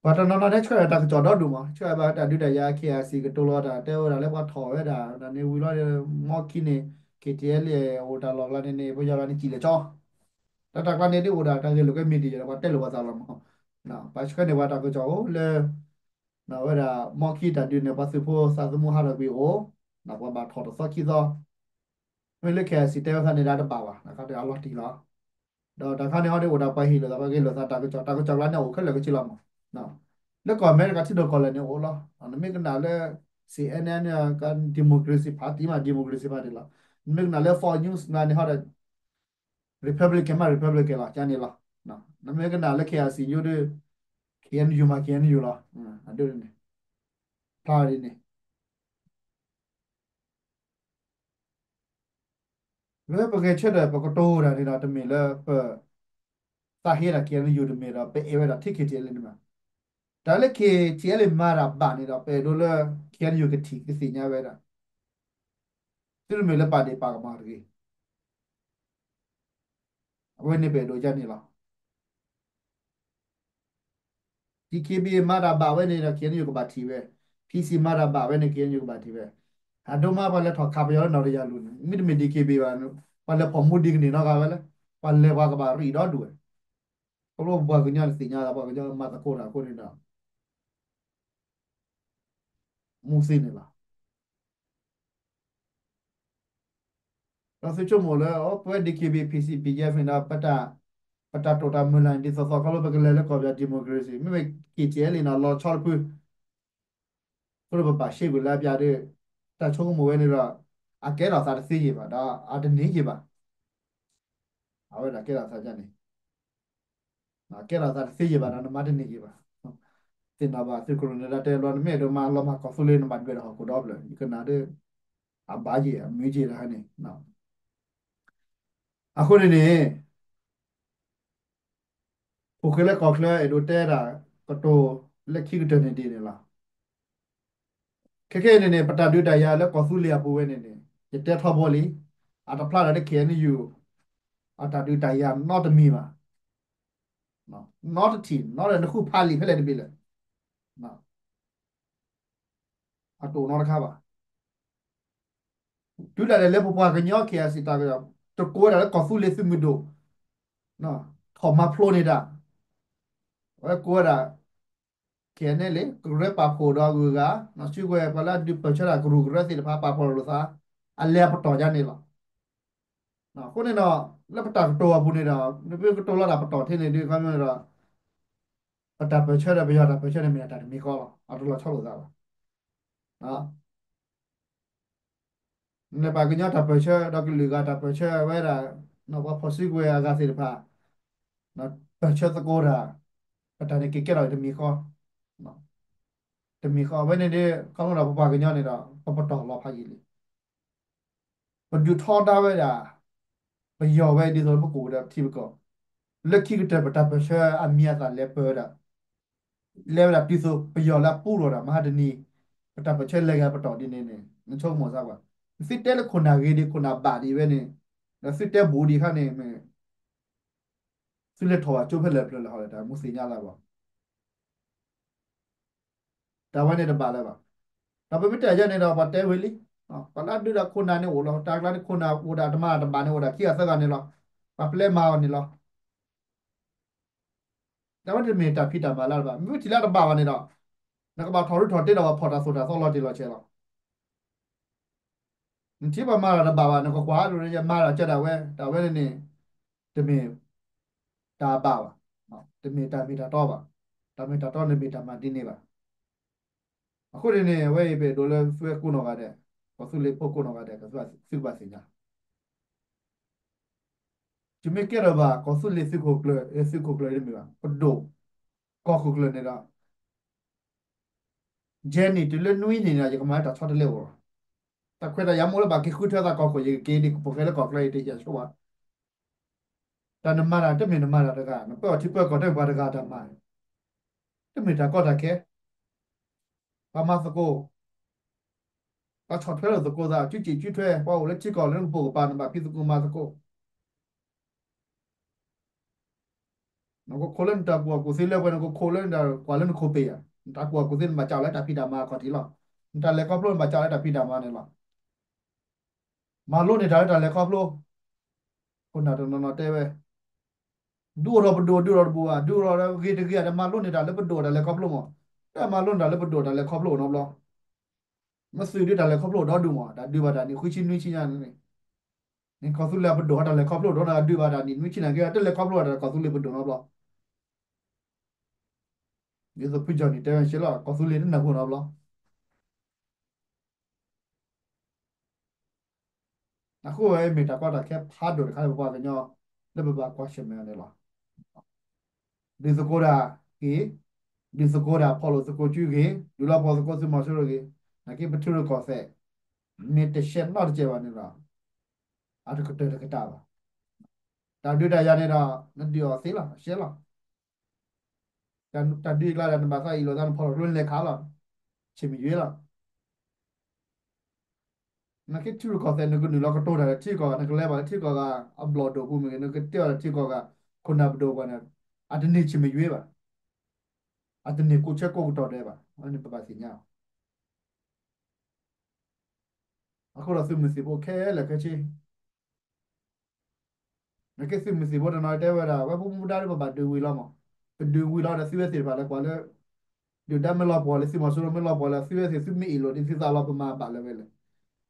ပှၤတနီၤနီၤန့ၣ်ဆှၢတၢ်ကစီၣ်ဒီဒူၣ်မး ဆှၢဘၣ်တၢ်ဒုးတၢ်ယၤ KIC ကတိၤလီၤတၢ် တဲဝဲဒၣ်လၢပှၤထီၣ်ဝဲဒၣ် တၢ်န့ၣ်ဝံၤလီၤ မီၢ်ခံန့ၣ် KTLA အိၣ်တၢ်လီၢ်ကျါန့ၣ်န့ၣ် ပယီၤဂၤန့ၣ်စံၣ်လဲၤဆီ တၢ်တၢ်ကျါန့ၣ်ဒ်အိၣ်ဒၣ် တၢ်ဂဲၤလိာ်ကဲ media ဒီးပှၤတဲလိာ်ပှၤသးလီၤမး ပှၤဆှၢန့ၢ်ပှၤတၢ်ကစီၣ်အိၣ်လၢ ဝဲဒၣ်မီၢ်ခံတၢ်ဒုးန့ၣ် ပှၤသုးဖိသးသမူဟးထီၣ်ကွံာ်အိၣ် ပှၤဘၣ်ထီၣ်တသီခံသီ မ့ၢ်လၢ KIC တဲဝဲသးန့ၣ်ဒၣ်တဘၣ်ဘၣ် တၢ်ခါတဂၤလီၤတံၢ်လီၤ ဒီးတၢ်ခါန့ၣ်ဟီဒ်အိၣ်ဒၣ်ပှၤဟ့ၣ်လိာ်သး ပှၤဂဲၤလိာ်သးတၢ်ကစီၣ် တၢ်ကစီၣ်ကျါန့ၣ်အိၣ်ခဲလၢာ်ခဲဆ့လီၤမး လၢကီၢ်အမဲရကၤထံဒိၣ်ကီၢ်လဲၢ်န့ၣ်အိၣ်လီၤ နမ့ၢ်ကနၣ်လၢ CNN က democracy party မး democracy party လီၤ နမ့ၢ်ကနၣ်လၢ Fox News မးန့ၣ်ဟီဒီး Republican မး Republican လီၤ ကန့ၣ်လီၤ နမ့ၢ်ကနၣ်လၢ KIC ယိဒီး KNU မး KNU လီၤ အဒိန့ၣ် ဖျါဒ်န့ၣ် လၢပဂဲၤဆၢထၢၣ်ပကတိၤတၢ်န့ၣ်ဒီး တမ့ၢ်လၢပ သးဟ့တၢ် KNU တမ့ၢ်ဒီး ပအဲၣ်ဝဲဒၣ်ထံ KTLA န့ၣ်ဘၣ်. တၢ်လၢ KTLA မၤတၢ်ဘၣ်န့ၣ်ဒီး ပအဲၣ်ဒိးလၢ KNU ကထံၣ်ကသ့ၣ်ညါဝဲဒၣ် သုတမ့ၢ်လၢပာ်ဒ့ၣ်ပာ်ကမၣ်တဂ့ၤ. အဝဲန့ၣ်ပအဲၣ်ဒိးဒ်န့ၣ်လီၤ. DKBA မၤတၢ်ဘၣ်ဝဲန့ၣ်ဒီး KNU ကဘၣ်ထံၣ်ဝဲ, PC မၤတၢ်ဘၣ်ဝဲန့ၣ် KNU ကဘၣ်ထံၣ်ဝဲ. အဒိမးပှၤလဲၤထီၣ်ခးပယီၤလၢနီၢ်တယၢ်လူၤန့ၣ် မ့တမ့ၢ် DKBA ဘၣ်, ပှၤလဲၤဖီၣ်မူဒံးကန့ၢ်နီတဂၤဝဲလဲၣ်, ပှၤလဲၤပှၤကဘၣ်ရံၣ်ဒီဒူၣ်ဝဲ. ခီဖျိပှၤကညီန့ၣ်သ့ၣ်ညါလီၤ, ပှၤကညီမၤသကိးတၢ်အဃိန့ၣ်ဒီး မူသ့န့ၣ်လီၤ. ဒီးသုဆိကမိၣ်လၢ အိ ပဝဲ DKBA PC BGF န့ၣ်ဒီး ပတၢ်တိာ်တၢ်မုၢ်လၢ်န့ၣ် ဒ်သိးသိးခီဖျိပကလဲၤလၢကီၢ်ပယီၤ democracy မ့မ့ၢ် KTLA န့ၣ်ဒီး လီၤဆီတဖု အဃိဒီးပဘၣ်ရှဲကွံာ်လၢအပျၢ်ဒီး တၢ်ဆိကမိၣ်ဝဲန့ၣ်ဒီး အကဲထီၣ်သးတသ့ယံာ်ဘၣ်ဒီး အတန့ၢ်ယံာ်ဘၣ်. အဝဲဒၣ်ကဲထီၣ်သးန့ၣ် ကဲထီၣ်သးတသ့ယံာ်ဘၣ်ဒီး နမၤတန့ၢ်ယံာ်ဘၣ်. သ့ၣ်နီၣ်ဘၣ်သုးခိၣ်ရိၣ်န့ၣ်ဒီး တဲလီၤ နမ့ၢ်အဲၣ်ဒိးမၤလီၤမၢ်ကီၢ်သူလ့ၤ နဘၣ်ဒွဲၣ်ဒီးဟီၣ်ခိၣ်ဒီဖျၢၣ် ယကနၣ်ဒီး အဘၣ်ယံာ်အမုာ်က့ၤတဟါန့ၣ်. အဃိန့ၣ်န့ၣ် အိၣ်ဃ့လၢကီၢ်ချၢ အဲၣ်ဒိးတဲဒၣ်ကတိၤလၢခံကတၢၢ်န့ၣ်ဒ်န့ၣ်လီၤ. ခဲခဲအံၤန့ၣ်န့ၣ် ပတၢ်ဒုးတၢ်ယၤလၢကီၢ်သူလ့ၤအပူၤဝဲန့ၣ်န့ၣ် ယတဲထီဘိလံ, အတဖျါဒီး K N U အတၢ်ဒုးတၢ်ယၤနီတမံၤဘၣ်. နီတထံၣ် နီဒီးနဃုဖးလံာ်ဖဲလဲၣ်တဘ့ၣ်လဲၣ်. အတအိၣ်နီတခါဘၣ်. တုၤဒၣ်လဲာ်လၢပပှၤကညီ K I C တၢ်က တကိးဝဲဒၣ်လၢကီၢ်သူလ့ၤသုးမုၢ်ဒိၣ် ထီၣ်မၤဖျိးန့ၢ်တၢ်, အဝဲကိးဝဲဒၣ် K N L A ကရၢပာ်ဖှိၣ်ဒီးအဂုၤအဂၤ, စုကဝဲၤပှၤလၢအဒုးပၢၢ်ဆၢတၢ်ကရူၢ်ကရၢသ့ၣ်တဖၣ် ပာ်ဖှိၣ်လိာ်သး အလဲၤပတီၢ်ယါန့ၣ်လီၤ. အဃိန့ၣ်ဒီး လၢပတၢ်ကတိၤအပူၤန့ၣ်ဒီး ပကတိၤလီၤတၢ်ပတီၢ်ထဲန့ၣ်ဒ်ခီမ့ၢ်ဒီး ပတၢ်ပၢၢ်ဆၢဒီးပယီၤတၢ်ပၢၢ်ဆၢန့ၣ်မ့ၢ်ဒၣ်တၢ်တမံၤဃီလီၤ. အတလီၤဆီလိာ်သးဘၣ်. နပှၤကညီတၢ်ပၢၢ်ဆၢ ဒီးကလုာ်ဂၤတၢ်ပၢၢ်ဆၢဝဲဒၣ် ပှၤဖီၣ်စုကဝဲၤအဂၤသ့ၣ်တဖၣ် ပၢၢ်ဆၢသကိးတၢ် ပတၢ်န့ၣ်က့ၤကဲထီၣ်တမံၤဃီ, တမံၤဃီ အဝဲန့ၣ်ဒ် ခီဖျိဒီးပပှၤကညီန့ၣ်ဒီး ပပတီၢ်လီၤဖးယံာ်လံ. ပဒုးထီဒါဝဲဒၣ် ပယီၤဝဲဒ်သိးလၢပကအိၣ်ဒီးထံပကီၢ်, လၢခံကတၢၢ်ပတၢ်ပၢၢ်ဆၢအမံၤအသၣ်လဲၤပၢၢ်ဝဲဒၣ် လဲၤဝဲဒၣ်တုၤသိး ပယီၤလၢအပူထီၣ်တၢ်မဟါတနံၤ ပတၢ်ပၢၢ်ဆၢလဲၤဂ့ၤပတီၢ်ဒ်န့ၣ်န့ၣ် နဆိကမိၣ်စၢ်ကွၢ်, သုတဲလၢခိၣ်နၢ်ဂ့ၤဒံး ခိၣ်နၢ်ဘၣ်ဒံးဝဲန့ၣ်, ဒီးသုတဲဘူးဒံးခါန့ၣ် သုလဲၤထီၣ်ဘၣ်ကၠိဖဲလဲၣ်ဖျၢၣ်လဲၣ်ဟီလဲၣ် တၢ်မူသ့ၣ်ညါသးဘၣ်. တၢ်ဝဲန့ၣ်တဘၣ်လၢၤဘၣ်. ဒီးပမ့ၢ်တဲယဲန့ၣ်ဒီး ပှၤတဲဝံၤလံ, ပှၤလၢအဒုးဒီးခိၣ်နၢ်န့ၣ်အိၣ်လီၤ, တၢ်ကျါန့ၣ်ခိၣ်နၢ်အိၣ်ဒၣ်တမၤတဘၣ်န့ၣ် အိၣ်ဒၣ်ခံဂၤသၢဂၤန့ၣ်လီၤ, ပှၤပျဲမၤအီၤန့ၣ်လီၤ. တၢ်ဝဲတမ့ၢ်တၢ်ဖံးတၢ်မၤလၢၤဘၣ်. မ့ၢ်ဝဲထံၣ်လၢအတဘၣ်ဘၣ်န့ၣ်ဒီး နကဘၣ်ထီၣ်ရူထီၣ်တ့ဒီးပှၤဖီၣ်တၢ်သိၣ်တၢ်သီလီၤတံၢ်လီၤဆဲးလီၤ. နထံၣ်ပှၤမၤတၢ်တဘၣ်ဘၣ် နကကွၢ်ဒ်န့ၣ် ယမၤတၢ်ကၢဒၣ်ဝဲ တၢ်ဝဲန့ၣ်န့ၣ် တမ့ၢ်တၢ်အဘၣ်ဘၣ်, တမ့ၢ်တၢ်မ့ၢ်တၢ်တီဘၣ်, တၢ်မ့ၢ်တၢ်တီန့ၣ်မ့ၢ်တၢ်မၤဒ်န့ၣ်ဘၣ်. အဃိန့ၣ်န့ၣ် အဝဲအံၤပအဲၣ်ဒိးလၢသုဝဲကိးနီၢ်ဂၤဒဲး, ကီၢ်သူလ့ၤဖိကိးနီၢ်ဂၤဒဲး ကသုကဘၣ်သ့ၣ်ညါ ယမ့ၢ်ကဲထီၣ်ဘၣ် ကီၢ်သူလ့ၤသုးခိၣ်ကျၢၢ်, သုးခိၣ်ကျၢၢ်တမ့ၢ်ဘၣ်, ပဒိၣ်ကီၢ်ခိၣ်ကျၢၢ်န့ၣ်ဒီး ယဲန့ၣ်တုၤလၢနွံနံၣ်န့ၣ်ဒီး ယကမၤလၢတၢ်ဆီတလဲအိၣ်လီၤ. တၢ်ခွဲးတၢ်ယာ်မ့ၢ်လၢဘၣ်က့ၤဃုထၢသးကီၢ်ခိၣ် ယကက့ၤဒံးကပိာ်ဃဲလၢကီၢ်ချၢအံၤတယဲၢ်ဆိဘၣ်. တၢ်နမၤတၢ်တမ့ၢ်နမၤတၢ်တဂၤ, နပၢအီၤထံပၢကီၢ်တမ့ၢ်ပှၤတဂၤတၢ်မၤ, တမ့ၢ်တၢ်ကီတၢ်ခဲ ပှၤမၤသကိး, ပှၤဆီၣ်ထွဲလိာ်သကိးသး စုစ့ၣ်စုထွဲ ပှၤအိၣ်လၢထံကီၢ်လၢနကပိာ်ကပၤ နဘၣ်ဖံးသကိးမၤသကိး. နကခိးလၢနတၢ်ကူၣ်ဘၣ်ကူၣ်သ့လၢပှဲၤ နကခိးလၢနတၢ်ကွၢ်လၢနခိးပ့ၤယၤ, နတၢ်ကူၣ်ဘၣ်ကူၣ်သ့ နဘၣ်ကးလၢတၢ်ဖံးတၢ်မၤအခီၣ်ထံးလီၤ. နတၢ်လဲၤခီဖျိ နဘၣ်ကးလၢတၢ်ဖံးတၢ်မၤန့ၣ်လီၤ. မၤလိန့ၢ်တၢ်လၢတၢ်လဲၤခီဖျိ, ခိၣ်နၢ်တနီၤနီၤတဲဝဲ ဒုးအိၣ်ထီၣ်ပဒိၣ် ဒုးအိၣ်ထီၣ်တဘူးဘၣ်, ဒုးအိၣ်ထီၣ်ဂ့ၤတဂ့ၤ တမၤလိန့ၢ်တၢ်လၢပဒိၣ်တၢ်လဲၤခီဖျိမး, တမၤလိန့ၢ်တၢ်လၢပဒိၣ်တၢ်လဲၤခီဖျိနီတဘျီ. မ့ၢ်သုးဒုးတၢ်လဲၤခီဖျိဒီဒူၣ်မး, တၢ်ဒုးဘၣ်တၢ်န့ၣ် ဃုဆံနွံဆံညါန့ၣ်, နကီၢ်သူလ့ၤပဒိၣ်ဟီတၢ်လဲၤခီဖျိဒီး နဒုးဘၣ်တၢ်န့ၣ် နွံဆံနၣ်က့ တလဲၤခီဖျိဘၣ်တၢ်ကီၢ်သူလ့ၤပဒိၣ်နီတဘျီ. ဒ်သိးဖုကၠီၣ်နံၣ်တဲဝဲဆဲးလီၤ ကီၢ်သူလ့ၤတနၢ်ဟူနီတဘျီ. အဃိဝဲမ့ၢ်တၢ်ကီတၢ်ခဲဖးဒိၣ်တခါလၢပပှၤကညီ လၢပဘၣ်ကွၢ်ဆၢၣ်မဲာ်အီၤန့ၣ်လီၤ. ဒုးသကိးတၢ်ဂ့ၤ, ဒုးသကိးတၢ်ဖီၣ်လိာ်သကိးစုဂ့ၤ, ဒုးလီၤပှီၢ်သကိးသုးမီၤစိရိၤဂ့ၤ, နာ်က့ပထံရူၢ်ကီၢ်သဲး မ့ၢ်တရှဲနီတစဲးဘၣ်န့ၣ်ဒီး အတကတၢၢ်တကတၢၢ်ဘၣ်. တၢ်ဒုးတၢ်ယၤန့ၣ်ဒီး နဒုးအီၤသ့လီၤ ရှဲလီၤ. တၢ်ဒုးအကျါဒီး နဘၣ်သးအံၤလိာ်သး နဖီၣ်လိာ်ကျိ နလဲၤခးလီၤ. ဆ့ၣ်မ့ၢ်ယွ့လီၤ. နက့ထံရူၢ်ကီၢ်သဲး နကနုာ်လီၤကတိၤတၢ်ဒီးထံကီၢ်ဂၤ နကလဲၤဘၣ်လၢထံကီၢ်ဂၤ အဘျီၣ်ဒိၣ်ပူၤမ့ၢ်ဂ့ၤ နကတဲအီၤဒီးထံကီၢ်ဂၤ ခိၣ်နၢ်ပဒိၣ်ပှၤန့ၣ် အတန့ၢ်ဆ့ၣ်မ့ၢ်ယွ့ဘၣ်. အတန့ၢ်ကိးဆၢကိးကတီၢ်ဒဲးဘၣ်. အန့ၣ်ပဘၣ်သ့ၣ်ညါအီၤ. အဃိဒီးသုးမုၢ်သံၣ်ဘိခဲလၢာ်ခဲဆ့ နက့သုးမုၢ်သံၣ်ဘိတနီၤတဲဝဲဒၣ် ဝဲပမူဒါလၢပဘၣ်ဒုးဝံၤလီၤမး, ပဒုးဝံၤလီၤဒီးသုဝဲသ့ၣ်တဖၣ်လဲၤကွၢ်လၢ ဒုၣ်ဒါမ့ၢ်လီၤပှီၢ်လၢ သုးမီၤစိရိၤမ့ၢ်လီၤပှီၢ်လၢသုဝဲသ့ၣ် သုမ့ၢ်အ့ၣ်လိာ်ဒ်သုသးလီၤ ပမၤဘၣ်လၢၤဝဲလဲၣ်.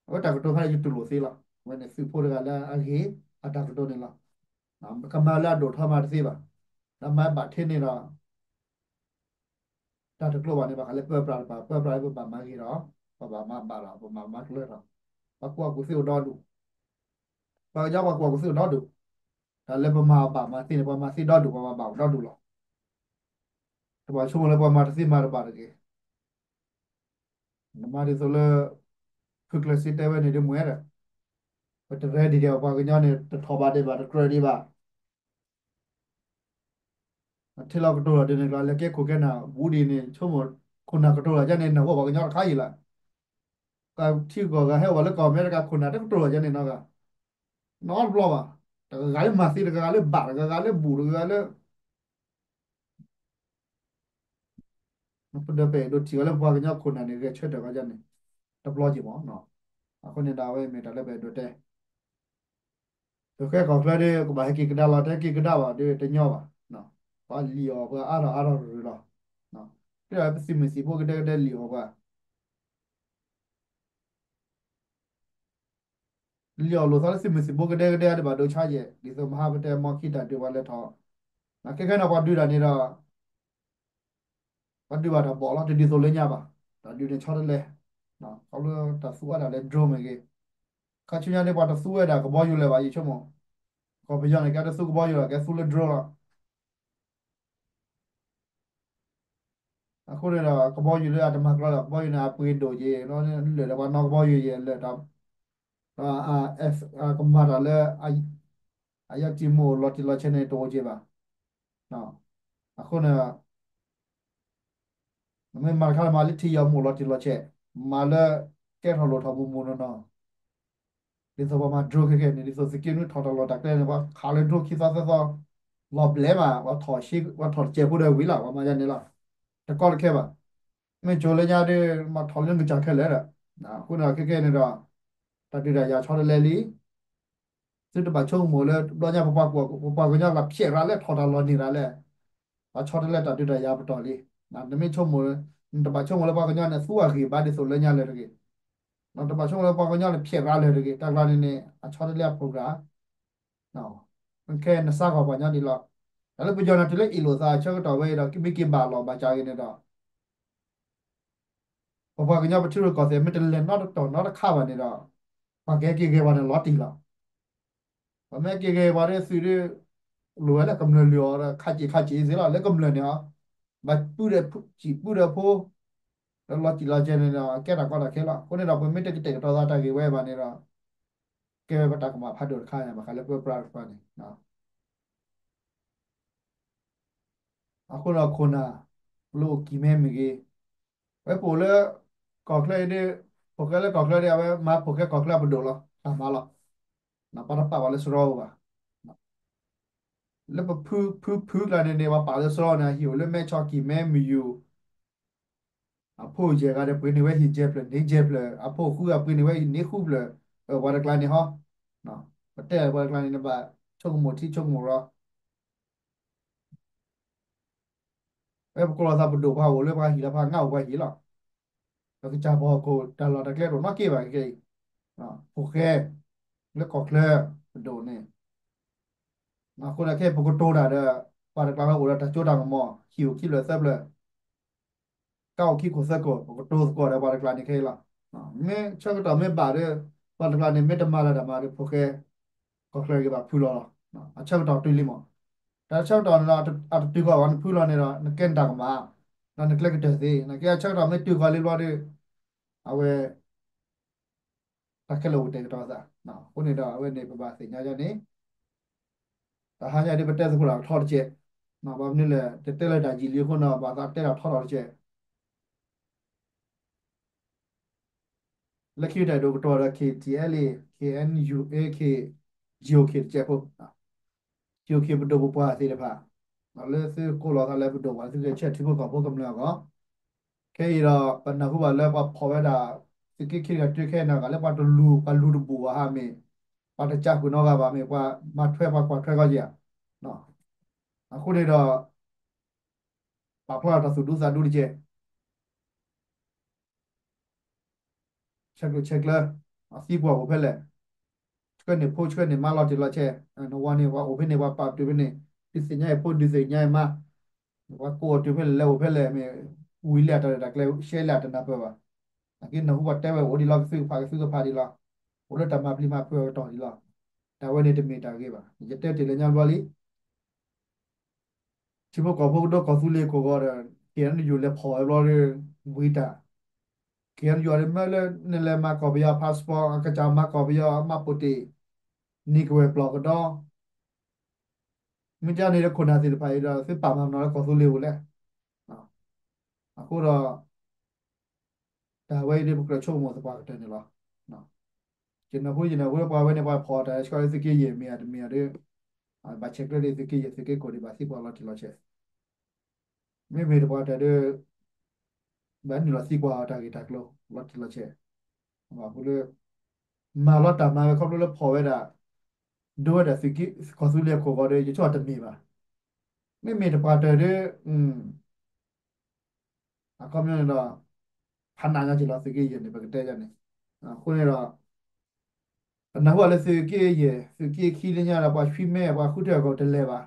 အဝဲတၢ်ကတိၤဖဲန့ၣ် ယတူၢ်လိာ်သ့လီၤ. အဝဲန့ၣ်သုးဖိတဂၤလၢအဂ့ၤ အတၢ်ကတိၤန့ၣ်လီၤ. ကမၤလၢအဒိၣ်ထီၣ်မၤတသ့ဘၣ်. ဒီးမၤဘၣ်ထဲန့ၣ်ဒီး တၢ်တကျိၤဘၣ်န့ၣ် ဘၣ်ဃးလၢပၢပြးတပၤ ပၢပြးလၢပဘၣ်မၤဂ့ၤဒီး ပဘၣ်မၤဘၣ်ဒီး ပမၤမၤကျၢၤဒီး ပှၤကူၣ်ဘၣ်ကူၣ်သ့အိၣ်ဒီဒူၣ်, ပှၤကညီပှၤကူၣ်ဘၣ်ကူၣ်သ့အိၣ်ဒီဒူၣ်, တၢ်လၢပမၤအဘၣ်မၤသ့န့ၣ် ပှၤမၤသ့ဒီဒူၣ် ပှၤမၤဘၣ်အိၣ်ဒီဒူၣ်လီၤ. တဘၣ်ဆိကမိၣ်လၢပှၤမၤတသ့မၤတဘၣ်တဂ့ၤ. နမၤဒ်သိးလၢ ဖုကျၢၤစ့တဲဝဲန့ၣ်ဒ်မ့ၢ်ဒီး ပတreadyဒံးဘၣ် ပှၤကညီန့ၣ် တထီၣ်ဘၣ်ဒံးဘၣ် တကြၢးဒံးဘၣ်. အထံလီၤကတိၤလီၤဒ်န့ၣ်ကျါ လဲၤကဲခိၣ်ကဲနၢ်ဘူးဒ်န့ၣ် ဆိကမိၣ်ခိၣ်နၢ်ကတိၤလီၤယါန့ၣ် နၢ်ဟူပှၤကညီတခါအံၤလီၤ. ကထံကီၢ်ဂၤဟဲဝဲလၢကီၢ်အမဲရကၤခိၣ်နၢ် တကတိၤလီၤယါန့ၣ်နီတဂၤ. နီတဘျီဘၣ်. တဂၤဂၤလၢမၤသံ, တဂၤဂၤလၢဘၣ်, တဂၤဂၤလၢဘူး, တဂၤဂၤလၢ ပဒီပုၢ်ဝဲၢ်အဲၣ်ဒိးထံၣ်ဝဲလၢပှၤကညီခိၣ်နၢ်န့ၣ် ဂဲၤဆၢထၢၣ်ဝဲဒၣ်န့ၣ် တဘျီက့ၤမး. အဃိန့ၣ်ဒီးအဝဲမ့ၢ်တၢ်လၢပအဲၣ်ဒိးတဲ ပဃဲကီၢ်ချၢဒီး ကဘၣ်ဟဲက့ၤကဒါလီၤ, တဟဲက့ၤကဒါဘၣ်ဒီးတညီဘၣ်. ပှၤလံၣ်အီၣ်ပှၤအါထီၣ်အါထီၣ်ရူၤရူၤလီၤ. ဒီးပသုးမုၢ်သံၣ်ဘိကဒဲကဒဲလံၣ်အီၣ်ပှၤ လံၣ်အီၣ်လိာ်သးလၢသုးမုၢ်သံၣ်ဘိကဒဲကဒဲ ဒ်ဘၣ်ဒိဆါယဲၢ်, ဒ်သိးမဟါပတဲမီခံတၢ်ဒုးပှၤလဲၤထီၣ်, ခဲခဲန့ၣ်ပှၤဒုးတၢ်န့ၣ်ဒီး ပှၤဒုးဘၣ်တၢ်ဘီၣ်လီၤ, တဒ်သိးလၢညါဘၣ်. တၢ်ဒုးန့ၣ်ဆီတလဲ, ခီဖျိတၢ်သူဝဲဒၣ်လၢ drone မ့ၢ်ဂ့ၤ, ခါဆူညါန့ၣ် ပှၤတသူဝဲဒၣ်ကဘီယူၤလၢၤဘၣ် ယဆိကမိၣ်, ကီၢ်ပယီၤန့ၣ် ကဲတသူကဘီယူၤလၢၤ, ကဲသူလၢ drone လီၤ. အဃိန့ၣ်ဒီး ကဘီယူၤလၢအတမၤကြၢးဒီး ကဘီယူၤန့ၣ် အပှ့ၤဒိၣ်က့ၤ, လၢာ်ဒီးပှၤနီၢ်ကဘီယူၤယဲၢ်လၢာ်ဒီး ကမၤတၢ်လၢ အယီၢ်တံၢ်မ့ၢ်အိၣ်လီၤတံၢ်လီၤဆဲးန့ၣ် တအိၣ်က့ၤဘၣ်. အဃိန့ၣ် နမ့ၢ်မၤတခါလၢမၤလၢထံယီၤမ့ၢ်အိၣ်လီၤတံၢ်လီၤဆဲး, မၤလၢကဲထီၣ်လိၣ်ထီၣ်မူးမူးနီၢ်နီၢ်, ဒ်သိးပှၤမၤ drone ခဲခဲန့ၣ် ဒ်သိးသုးက့နွံထီၣ်တၢ်လီၢ်တၢ်ကျဲန့ၣ် ပှၤခးလၢ drone ခံသီသၢသီ လီၤဘျဲးမး ပှၤထီၣ်ရှဲ ပှၤထီၣ်တစဲးဖိဒီးဝံၤလီၤ ပှၤမၤယါန့ၣ်လီၤ. တကီတခဲဘၣ်. မ့ၢ်ကၠိၤလၢညါဒီး မၤထီၣ်လၢနကစၢ်ခဲလၢာ်ဒီး, အဃိန့ၣ်ခဲခဲန့ၣ်ဒီး တၢ်ဒုးတၢ်ယၤဆီတလဲလံ သုတဘၣ်ဆိကမိၣ်လၢတဘျီညါ ပပှၤကညီလၢဖျဲးရၤလၢထီၣ်တၢ်လီၢ်န့ၢ်ရၤလၢ ပှၤဆီတလဲတၢ်ဒုးတၢ်ယၤပတီၢ်လံ. နမ့ၢ်ဆိကမိၣ်, နတဘၣ်ဆိကမိၣ်လၢပှၤကညီန့ၣ် သူအဂံၢ်ဘါဒ်သိးလၢညါလၢၤတဂ့ၤ. နတဘၣ်ဆိကမိၣ်လၢပှၤကညီန့ၣ် ဖျဲးရၤလၢၤတဂ့ၤ. တၢ်ကျါန့ၣ်န့ၣ် အဆီတလဲအ program ခဲနစါဂီၤပှၤညီဒ်လီၤ. တၢ်လၢပယီၤန့ၣ်တုၤလၢအ့ၣ်လိာ်သးအဆၢကတီၢ်ဝဲအံၤဒီး မ့ၢ်က့ၤဘၣ်လီၤဘၣ်စးဂ့ၤန့ၣ်ဒီး ပပှၤကညီပထံရူၢ်ကီၢ်သဲး မ့ၢ်တလဲၤနီတတီၢ်နီတခါဘၣ်န့ၣ်ဒီး ပှၤကဟဲက့ၤဂဲၤပှၤန့ၣ်လီၤတံၢ်လီၤ. ပှၤမ့ၢ်က့ၤဂဲၤပှၤဒီးသုးဒီး လိၣ်ဝဲလၢကမျၢၢ်လုၢ်အီၤဒီး ခးစံးခးစံးသ့လီၤ လၢကမျၢၢ်န့ၣ်အီၤ ဘၣ်ပုၢ်ဒီးစံးပုၢ်ဒီးဖိ ဒီးလီၤစံၣ်လီၤစဲးန့ၣ်ဒီး ကဲတၢ်ကီတၢ်ခဲလီၤ. အဃိန့ၣ်ဒီး ပမ့ၢ်တကတဲာ်ကတီၤသးတၢ်ဂ့ၢ်ဝဲဘၣ်န့ၣ်ဒီး ကဲဝဲပတၢ်ကမၣ်ဖးဒိၣ်တခါန့ၣ် ဘၣ်ဃးလၢပၢပြးတခါန့ၣ် အဃိဒီးခိၣ်နၢ် ပလိၣ်အိၣ်ကံၢ်မဲမ့ၢ်ဂ့ၤ, ဝဲပအိၣ်လၢ ကီၢ်ချၢအံၤဒီး ဖိၣ်ဃဲလၢကီၢ်ချၢဒီး အဝဲမၤဖိၣ်ဃဲကီၢ်ချၢအပဒိၣ်လီၤ တၢ်မၤလီၤ. ပှၤတပာ်ဘၣ်လၢစရီဧိၤဘၣ်. လၢပဖုဖုဖုကျါန့ၣ်န့ၣ် ပှၤပာ်လၢစရီန့ၣ် အဟံၣ်အိၣ်လၢမဲဆီၣ်ကံၢ်မဲမံၤယူၤ အဖိယဲၢ်ဂၤဒီးပှ့ၤန့ၢ်ဝဲဟံၣ်ယဲၢ်ဖျၢၣ်န့ၢ်ယဲၢ်ဖျၢၣ် အဖိဃုဂၤပှ့ၤန့ၢ်ဝဲဟံၣ်န့ၢ်ဃုဖျၢၣ်, ပှၤတကျါန့ၣ်ဟီ, ပတဲပှၤတကျါန့ၣ် နဘၣ်ဆိကမိၣ်ထံဆိကမိၣ်ရီ ဝဲပကိးလီၤသးပဒိၣ်ပှၤအိၣ်လၢပှၤဟံၣ်လီၤ ပှၤငါအိၣ်ပှၤဟံၣ်လီၤ. ပကစၢ်ပှၤဟီၣ်ခိၣ်တၢ်လီၢ်တၢ်ကျဲတအိၣ်နီတကဲဘၣ်ခဲအံၤ, ဖိၣ်ဃဲ လၢကီၢ်ချၢပဒိၣ်န့ၣ်, အဃိန့ၣ်ခဲအံၤပကတိၤတၢ်ဒီး ပှၤတကျါလၢအိၣ်ဒီးတၢ်စိတၢ်ကမီၤ ဟံၣ်အိၣ်ခံဖျၢၣ်သၢဖျၢၣ် ကါအိၣ်ခံခိၣ်သၢခိၣ် ပကတိၤသကိးဒီးပှၤတကျါန့ၣ်ခဲအံၤလီၤ. မ့ၢ်ဆၢကတီၢ်မ့ၢ်ဘၣ်ဒီး ပှၤတကျါန့ၣ် မ့ၢ်တမၤလၢၤတၢ်မၤဒီး ဖိၣ်ဃဲ ကီၢ်ချၢက့ၤဘၣ်ဖုလီၤလီၤ. အဆၢကတီၢ်တုၤလံမး, တၢ်ဆၢကတီၢ်န့ၣ်ဒီး အတတုၤဃီၤဘၣ် နဖုလီၤန့ၣ်ဒီး နကဲနတၢ်ကမၣ်, ဒီးနကျဲကတၢၢ်သ့, နကဲအဆၢကတီၢ်မ့ၢ်တုၤဃီၤလံဘျီဒီး အဝဲ တၢ်ခဲလၢာ်အိၣ်တဲာ်ကတီၤသး, အဃိန့ၣ်ဒီး အဝဲန့ၣ်ပဘၣ်သ့ၣ်ညါယါန့ၣ်, တဟါညါဒ်ပတဲသကိးတၢ်ထီတကဲး, ဘၣ်မနုၤလဲၣ် တတဲလၢတၢ်ယံာ်လံအဃိန့ၣ် ဘၣ်သးတဲတၢ်ထီထီၣ်တကဲး လၢခံတၢ်ဒိၣ်ကတီၢ်ဒီး K T L A, K N U A K, G O K တကဲးဖိ, G O K ပဒိၣ်ပပှၢ်သ့ၣ်တဖၣ်, လၢသုကိးလီၤသးလၢပဒိၣ်ပှၢ် သုကဆဲးထံဖိကီၢ်ဖိကမျၢၢ်အဂီၢ်, ခဲအံၤဒီး ပနၢ်ဟူဘၣ်လၢပှၤဖီၣ်ဝဲဒၣ် သုးက့ခံတဂၤတုၤခဲအံၤန့ၣ် ဂၤလၢပှၤတလူၤ ပှၤလူၤတဘူၣ်ဘၣ်ဟါမ့ၢ်, ပှၤတကးဃုာ်နီတဂၤဘၣ်မ့ၢ် ပှၤမၤထွဲပှၤကွၢ်ထွဲကီက့ၤဧါ. အဃိန့ၣ်ဒီး ပာ်ဖျါထီၣ်တၢ်သူၣ်ဒူသးဒူတကဲး ဆဲးကျိးဆဲးကျၢ, အသံကွၢ်အိၣ်ဖဲလဲၣ်, ဆှၢန့ၢ်ဖိဆှၢန့ၢ်မါလီၤတံၢ်လီၤဆဲး, နဝၤန့ၣ် ပှၤအိၣ်ဖဲန့ၣ် ပှၤပာ်တုၤဖဲန့ၣ်, ဒုးသ့ၣ်ညါအံၤဖိ ဒုးသ့ၣ်ညါအံၤမါ, ပှၤကိးအီၤတုၤဖဲလဲၣ် လဲၤအိၣ်ဖဲလဲၣ်မ့ၢ်, ဝံၤလၢအတၢ်ရဲၣ်တၢ်ကျဲၤ ရှဲလၢအတနၢ်ပၢၢ်ဘၣ်. နာ်က့နၢ်ဟူပှၤတဲဝဲအိၣ်ဒံးလီၤ ကသုကဖးကသုကဖးဒံးလီၤ, အိၣ်လၢတၢ်မၤပျံၤမၤဖုးအကတီၢ်ဒံးလီၤ. တၢ်ဝဲန့ၣ်တမ့ၢ်တၢ်ဂ့ၤဘၣ်. ယတဲတ့ၢ်လၢညါဘျီလံ ထံဖိကီၢ်ဖိကဒိကီၢ်သူလ့ၤကိးဂီၤဒီး K N U လဲၤဖီၣ်ဝဲဘျီဒီး ဝံၤတၢ်, K N U အီၤဒီးမၢလၢ နလဲၤမၤကီၢ်ပယီၤ passport အကစၢ်မၤကီၢ်ပယီၤ မၤပိာ်တ့ၢ် နံၣ်ကဝဲၢ်ပျီၢ်ကဒီ မ့ၢ်ကန့ၣ်ဒီးခိၣ်နၢ်သ့ၣ်တဖၣ်အံၤဒီး သုပာ်မၤမနီၤလၢကီၢ်သူလ့ၤပူၤလဲၣ်. အဃိဒီး တၢ်ဝဲအံၤဒီးပကြၢးဆိကမိၣ်သပှၢ်ကတၢၢ်န့ၣ်လီၤ. ယနၢ်ဟူယနၢ်ဟူလၢပှၤဝဲန့ၣ် ပှၤဖီၣ်တၢ်ဆှီလၢသုးက့ယဲၢ်မ့ၢ်ဧါတမ့ၢ်ဧါဒီး ဘၣ်ဆဲးကျၢဒီးသုးက့ယဲၢ်သုးက့ခိၣ်ဒံးဘၣ်သံပှၤလီၤတံၢ်လီၤဆဲး မ့မ့ၢ်တပှၤတၢၢ်ဒီး ဘၣ်နုာ်လီၤသံကွၢ်အီၤတၢ်ဂ့ၢ်တၢ်ကျိၤလီၤတံၢ်လီၤဆဲး ဘၣ်ဃိလၢ မၤလီၤတၢ်မၤဝဲခီဖျိလၢဖီၣ်ဝဲဒၣ် ဒိဝဲဒၣ်သုးက့ ကီၢ်သူလ့ၤအခိၣ်ဂီၤဒီး ယဆိကမိၣ်တမ့ၢ်ဘၣ်. မ့မ့ၢ်တပှၤတၢၢ်ဒီး အခီပညီန့ၣ်ဒီး ဖးနးညါက့ၤလီၤသုးက့ယဲၢ်န့ၣ် ပကတဲယါန့ၣ် အဃိန့ၣ်ဒီး အနၢ်ဟူအီၤလၢသုးက့ယဲၢ် သုးက့ခံလၢညါဒီး ပှၤဆွံမဲ ပှၤဃုထၢၣ်အဂီၢ်တလဲၤဘၣ်,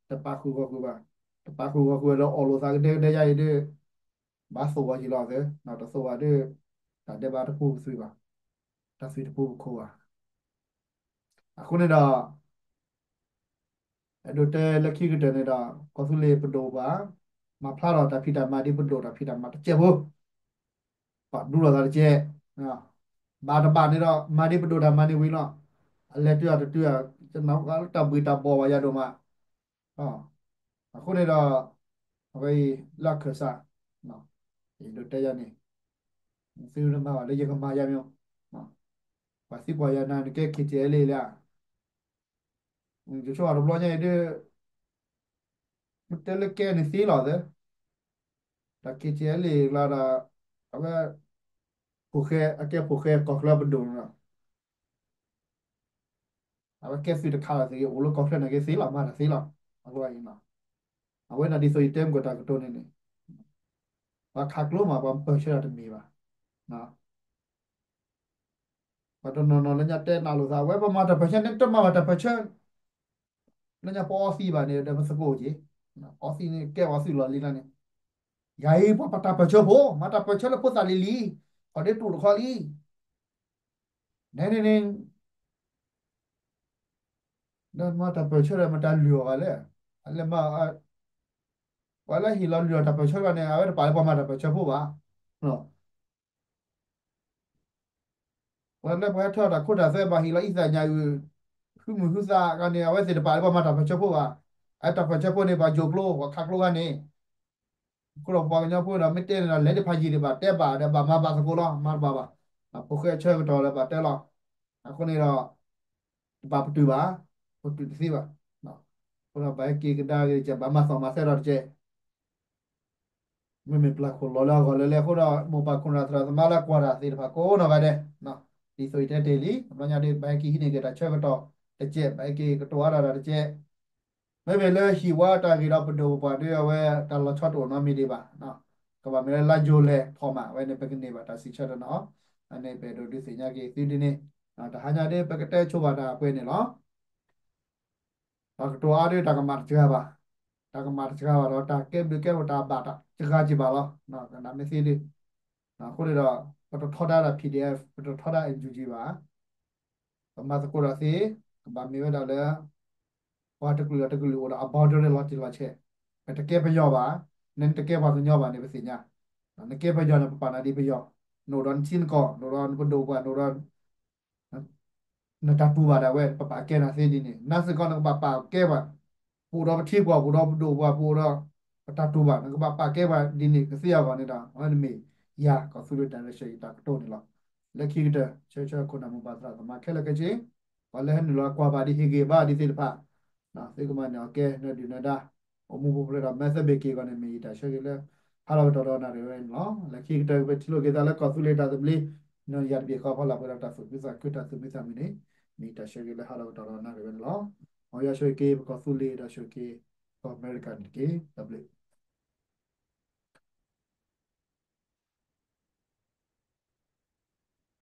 တပာ်ဃုာ်ဂီၢ်ဃုာ်ဘၣ်, တပာ်ဃုာ်ဂီၢ်ဃုာ်ဒီးအီၣ်လိာ်သးကဒဲကဒဲယါအံၤဒီး ဘၣ်သိၣ်ဝဲက့ၤလီၤသ့, တသိၣ်ဝဲဒီး တၢ်ဒဲးဘးတပူၤပသွံၣ်ဘၣ်, တၢ်သွံၣ်တပူၤပခိၣ်ဘၣ်. အဃိန့ၣ်ဒီး အဲၣ်ဒိးတဲလၢခံကတၢၢ်န့ၣ်ဒီး ကီၢ်သူလ့ၤပဒိၣ်ပှၤ မၤဖျါထီၣ်တၢ်ဖံးတၢ်မၤဒ်ပဒိၣ်တၢ်ဖံးတၢ်မၤတစဲးဖိ, ပာ်ဒူလီၤသးတစဲး, ဘၣ်တဘၣ်န့ၣ်ဒီး မၤဒ်ပဒိၣ်တၢ်မၤန့ၣ်ဝံၤလီၤ. အလဲၤတုၤအတတုၤ တၢ်ဘှံးတၢ်ဘှီၣ်ဝဲယၤဒိၣ်မး အဃိန့ၣ်ဒီး အဝဲအံၤ လၢခၢၣ်စး ယဒိးတဲယၤန့ၣ် သုမၤဘၣ်လၢယကမၤယၤမ့ၢ် ပှၤသံကွၢ်ယၤနၤ နကဲ KTLA လံဧါ, ယဆိကမိၣ်တဘျီညါအံၤဒ် မ့ၢ်တဲလၢကဲန့ၣ်သ့လီၤသ့, တၢ် KTLA လီၤဒီး အဝဲ ဖိၣ်ဃဲ အကဲဖိၣ်ဃဲကီၢ်ချၢပဒိၣ်န့ၣ်လီၤ. အဝဲကဲသုးတခါလီၤသ့ အိၣ်လၢကီၢ်ချၢန့ၣ်က့သ့လီၤ မၤတၢ်သ့လီၤ. အဝဲအံၤ အဝဲန့ၣ်ဒ်သိးယတဲမုၢ်ကီၢ်တၢ်ကတိၤန့ၣ်န့ၣ် ပှၤခးကျိမး ပှၤပၢၢ်ဆၢတၢ်တမ့ၢ်ဘၣ်. ပှၤတနီၤနီၤလၢညါတဲနးလိာ်သး အဝဲပမၤတၢ်ပၢၢ်ဆၢန့ၣ် တမၤဘၣ်တၢ်ပၢၢ်ဆၢ လၢညါပအီသံးဘၣ်န့ၣ် ဒီးပသကိးက့ၤ အီသံးန့ၣ် ကဲပှၤသုးလီၢ်လံၤလီၤန့ၣ် ယၤအံၤပှၤပတၢ်ပၢၢ်ဆၢဖိ မၤတၢ်ပၢၢ်ဆၢလၢဖိသၣ်လံၤလံၤ ခီၣ်ဒ့တူၢ်တခီလံ နဲန့ၣ်န့ၣ် ဒီးမၤတၢ်ပၢၢ်ဆၢဒီးမတၤလုၢ်အီၤဘၣ်လဲၣ်, အလဲၤမၤ ပှၤလၢဟ့ၣ်လီၤလုၢ်အီၤတၢ်ပၢၢ်ဆၢဘၣ်န့ၣ် အဝဲတပာ်လၢပှၤမၤတၢ်ပၢၢ်ဆၢဖိဘၣ်. ပှၤလၢပှၤဟဲထၢတၢ်ခိတၢ်သွဲဘၣ်ဟ့ၣ်လီၤအံသၣ်ညါအုး ဟုမုၢ်ဟုသးဂၤန့ၣ် အဝဲသ့ၣ်တပာ်လၢပှၤမၤတၢ်ပၢၢ်ဆၢဖိဘၣ်. အတၢ်ပၢၢ်ဆၢဖိန့ၣ် ပှၤယိၤကျိ ပှၤခးကျိဂၤန့ၣ် အဃိဒီးပှၤကညီဖိဒီး မ့ၢ်တဲန့ၣ်ဒီး လဲၤတဖးယံာ်ဒံးဘၣ် တဲဘၣ်ဒီးဘၣ်မၤဘၣ်သကိးလီၤ မၤတဘၣ်ဘၣ်. ဖိၣ်ဃဲအဆၢကတီၢ်လၢဘၣ်တဲလီၤ. အဃိန့ၣ်ဒီး တဘၣ်ပတုာ်ဘၣ်, ပတုာ်တသ့ဘၣ်. အဃိဒီးဘၣ်ဟဲက့ၤကဒါက့ၤတကဲး ဘၣ်မၤသီၣ်မၤသဲဒီးတကဲး မ့မ့ၢ်ပျၢ်ခိၣ်လီၤလၢအဂီၢ်လၢလဲၤအဃိဒီး မိၢ်ပၢ်ခိၣ်နၢ်သရၣ်သမါလၢကွၢ်တၢ်သ့ၣ်တဖၣ်ကိးနီၢ်ဂၤဒဲး ဒ်သိးယတဲတ့ၢ်လံ တဘျီညါဒီး ဘၣ်ဟဲက့ၤဟံးန့ၢ်က့ၤတၢ်ဆၢကတီၢ်တကဲး ဘၣ်ဟဲက့ၤကတိၤအါထီၣ်တၢ်တကဲး မ့မ့ၢ်လၢဟံၣ်ဝါတၢ်ဂ့ၢ်ဒီးပဒိၣ်ပပှၢ်ဒီးအဝဲတၢ်လီၤဆီတအိၣ်နီတမံၤဒံးဘၣ်. ကဘၣ်မ့ၢ်လၢလါယူၤလံထီၣ်မး အဝဲန့ၣ်ပကန့ၢ်ဘၣ်တၢ်စံးဆၢတနီၤ အန့ၣ်ပအဲၣ်ဒိးဒုးသ့ၣ်ညါက့ၤသုဒ်န့ၣ် တဟါညါဒီး ပကတဲဆိဘၣ်တၢ်အပှဲၤန့ၣ်လီၤ. တၢ်ကတိၤအါဒီးတၢ်ကမၣ်တစှၤဘၣ်, တၢ်ကမၣ်တစှၤဘၣ်ဒီး တၢ်ကဲဘျုးကဲဖှိၣ်တၢ်ဘၣ်တစှၤက့ၤဘၣ်လီၤ. ကနၣ်မ့ၢ်သ့ဒီး အဃိန့ၣ်ဒီး ပတထီဒါဒီး PDF ပတထီဒါ NUG ဘၣ်. ပမၤသကိးဒီးသ့, ကဘၣ်မ့ၢ်ဝဲဒၣ်လၢ ပှၤတကလုာ်ဒီးတကလုာ်အိၣ်ဒီးအ boundary လီၤတံၢ်လီၤဆဲး, ပတကဲပယီၤဘၣ်, နတကဲပှၤကညီဘၣ်န့ၣ် ပသ့ၣ်ညါ, နကဲပယီၤန့ၣ် ပပာ်နၤဒ်ပယီၤ, နအိၣ်ဒီးနထံနကီၢ်, နအိၣ်ဒီးနပဒိၣ်ပှၢ်, နအိၣ်ဒီး နတၢ်တူၢ်ဘၣ်ဒၣ်ဝဲ ပပာ်ကဲနၤသ့ဒ်န့ၣ်, နစ့ၢ်ကီးနကဘၣ်ပာ်ကဲပှၤ, ပအိၣ်ဒီးပထံပှၢ်, ပအိၣ်ဒီးပဒိၣ်ပှၢ်, ပအိၣ်ဒီးပတၢ်တူၢ်ဘၣ်, နကဘၣ်ပာ်ကဲပှၤဒ်န့ၣ် ကသ့အဂီၢ်န့ၣ်ဒီး အဝဲန့ၣ်မ့ၢ်ယၤ ကီၢ်သူလ့ၤ direction ယတၢ်ကတိၤန့ၣ်လီၤ. လၢခံကတၢၢ် ဆၢဂ့ၤဆၢဝါခိၣ်နၢ်မိၢ်ပၢ်သရၣ်သမါခဲလၢာ်ခဲဆ့, ပှၤလၢဟဲနုာ်လီၤကွၢ်ဘၣ်ဒ်ဟ့ၣ်ဂ့ၤဘၣ်ဒ်သ့ၣ်တဖၣ်, သုကမၤန့ၢ်အီၤကဲနၢၤဒုၣ်နၢၤဒါ, အိၣ်မူပူၤဖျဲးဒီး မဲသဘ့ၣ်က့ၤအဂီၢ်န့ၣ် မ့ၢ်ယတၢ်ဆၢဂ့ၤလၢ ဟါလီၤကတီၢ်ဒီးနၣ်ရံၣ်ဝဲန့ၣ်လီၤ. လၢခံကတၢၢ် ပထံၣ်လိာ်က့ၤသးလၢကီၢ်သူလ့ၤတၢ်သဘျ့, နီၢ်ယၤတဘ့ၣ်ဃီဖီလာ်ပှဲၤဒီးတၢ်သူၣ်ဖှံသးခုတၢ်သူၣ်ဖှံသးမုာ်န့ၣ်, မ့ၢ်ယတၢ်ဆၢဂ့ၤလၢဟါလီၤကတီၢ်ဒီးနၣ်ရံၣ်ဝဲန့ၣ်လီၤ. မ်ယွၤဆိၣ်ဂ့ၤက့ၤပကီၢ်သူလ့ၤဒီးဆိၣ်ဂ့ၤက့ၤ ကီၢ်အမဲရကၤန့ၣ်တက့ၢ်. တၢ်ဘျုး